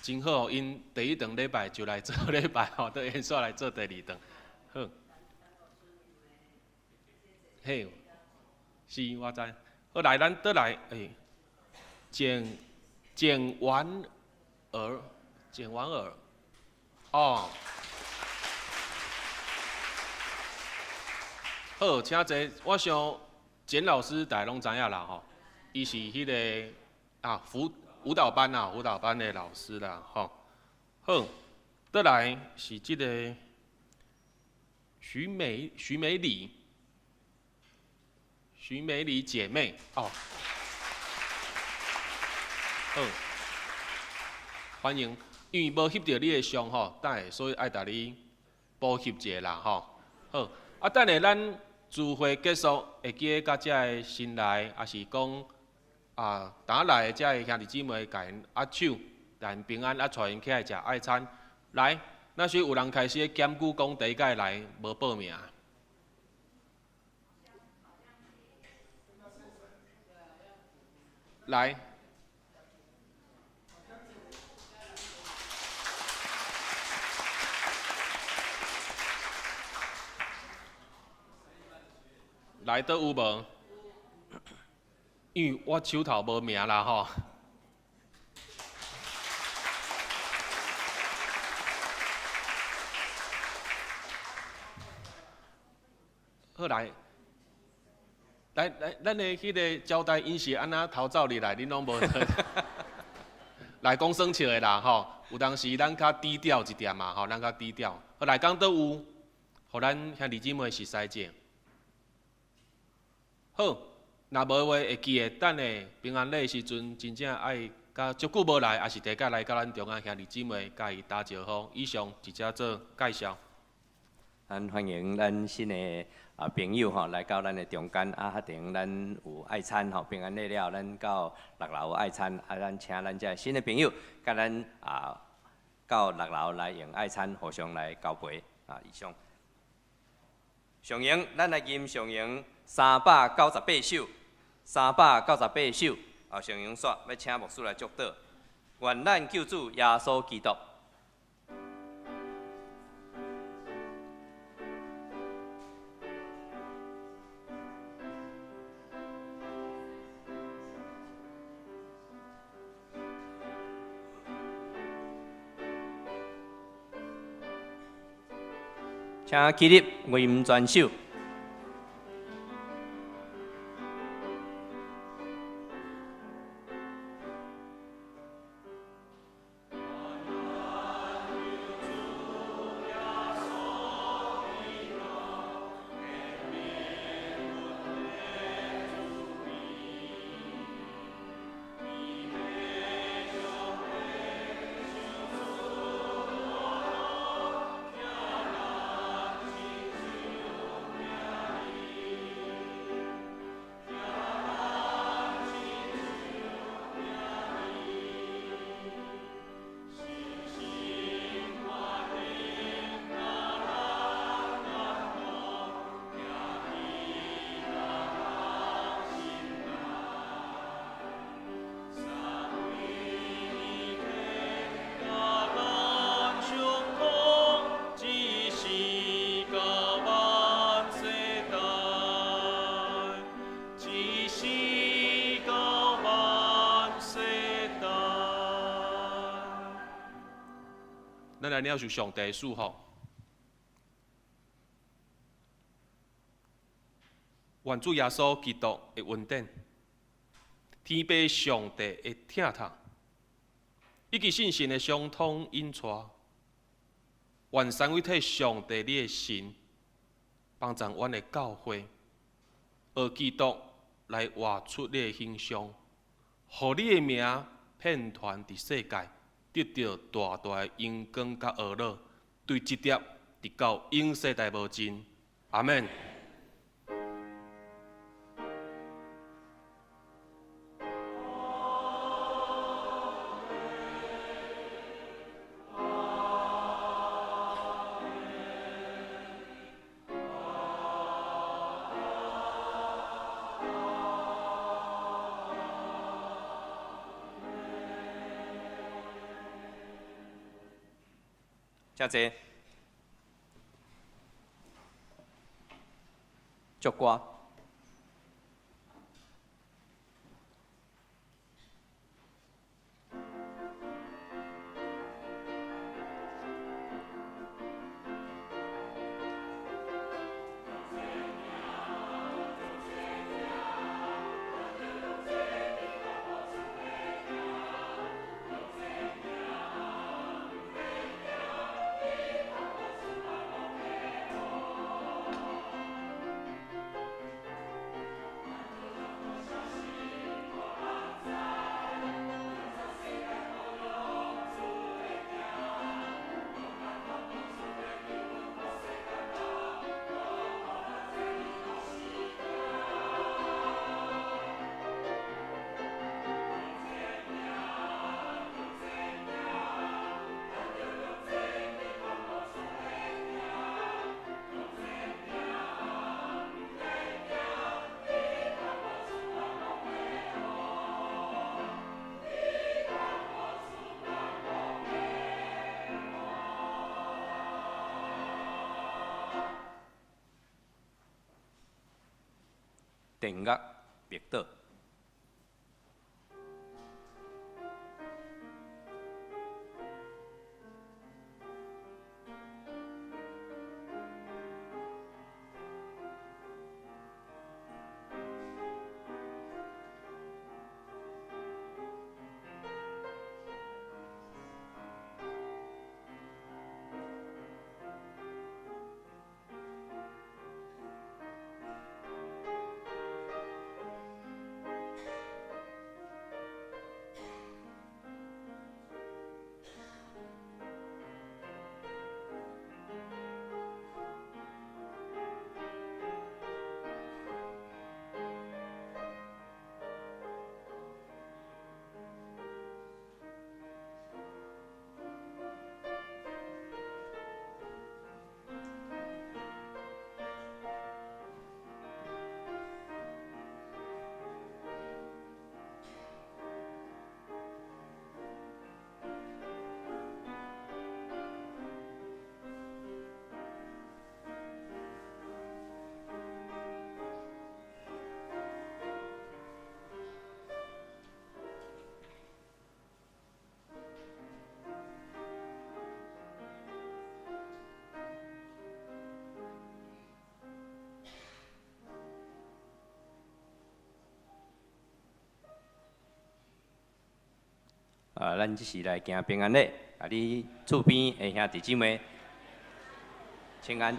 真好，𪜶第一頓禮拜就來做禮拜吼，都延續來做第二頓。好，嘿，是，我知。好，來，咱倒來，欸，簡簡婉兒，簡婉兒，哦，好，請坐。我想簡老師大家攏知影啦吼，伊是彼个啊輔舞蹈班啊，舞蹈班的老師啦，吼。好，倒來是這個徐美徐美麗，徐美麗姐妹哦。好，歡迎。因為無翕著你的相吼，等下所以愛共你補翕一下啦吼。好，啊，等下咱聚會結束，會記得佮遮个新來，抑是講啊，當來的遮个兄弟姊妹，共𪜶握手，共𪜶平安，啊，帶𪜶起來食愛餐。來，若是有人開始檢舉講第一擺來無報名。來。來，倒有無？因為我手頭無名啦吼。好來，來來，咱的彼个招待𪜶是按怎逃走入來，恁攏無？來講耍笑的啦吼，有當時咱較低調一點嘛吼，咱較低調。好來，講倒有，予咱兄弟姊妹熟似者。好，若無的話會記得等下平安禮的時陣，真正愛佮足久無來，抑是第一擺來到咱中間兄弟姊妹，共伊打招呼。以上直接做介紹。咱歡迎咱新的啊朋友吼來到咱的中間啊，彼頂咱有愛餐吼，平安禮了，咱到六樓有愛餐啊，咱請咱遮新的朋友，佮咱啊到六樓來用愛餐，互相來交陪啊。以上。上榮，咱來吟上榮398首，398首啊，上榮煞欲請牧師來祝禱，願咱救主耶穌基督。請起立，吟全首。咱來領受上帝賜福，願主耶穌基督的恩典，天父上帝的疼痛，以及聖神的相通引帶，願三位一體上帝你的神幫助阮的教會，學基督來活出你的形象，予你的名遍傳佇世界。得著大大的榮光佮呵咾，對這粒直到永世代無盡。阿們。請坐。祝歌。電樂默禱。啊，咱這時來行平安禮，啊，你厝邊的兄弟姊妹，請安。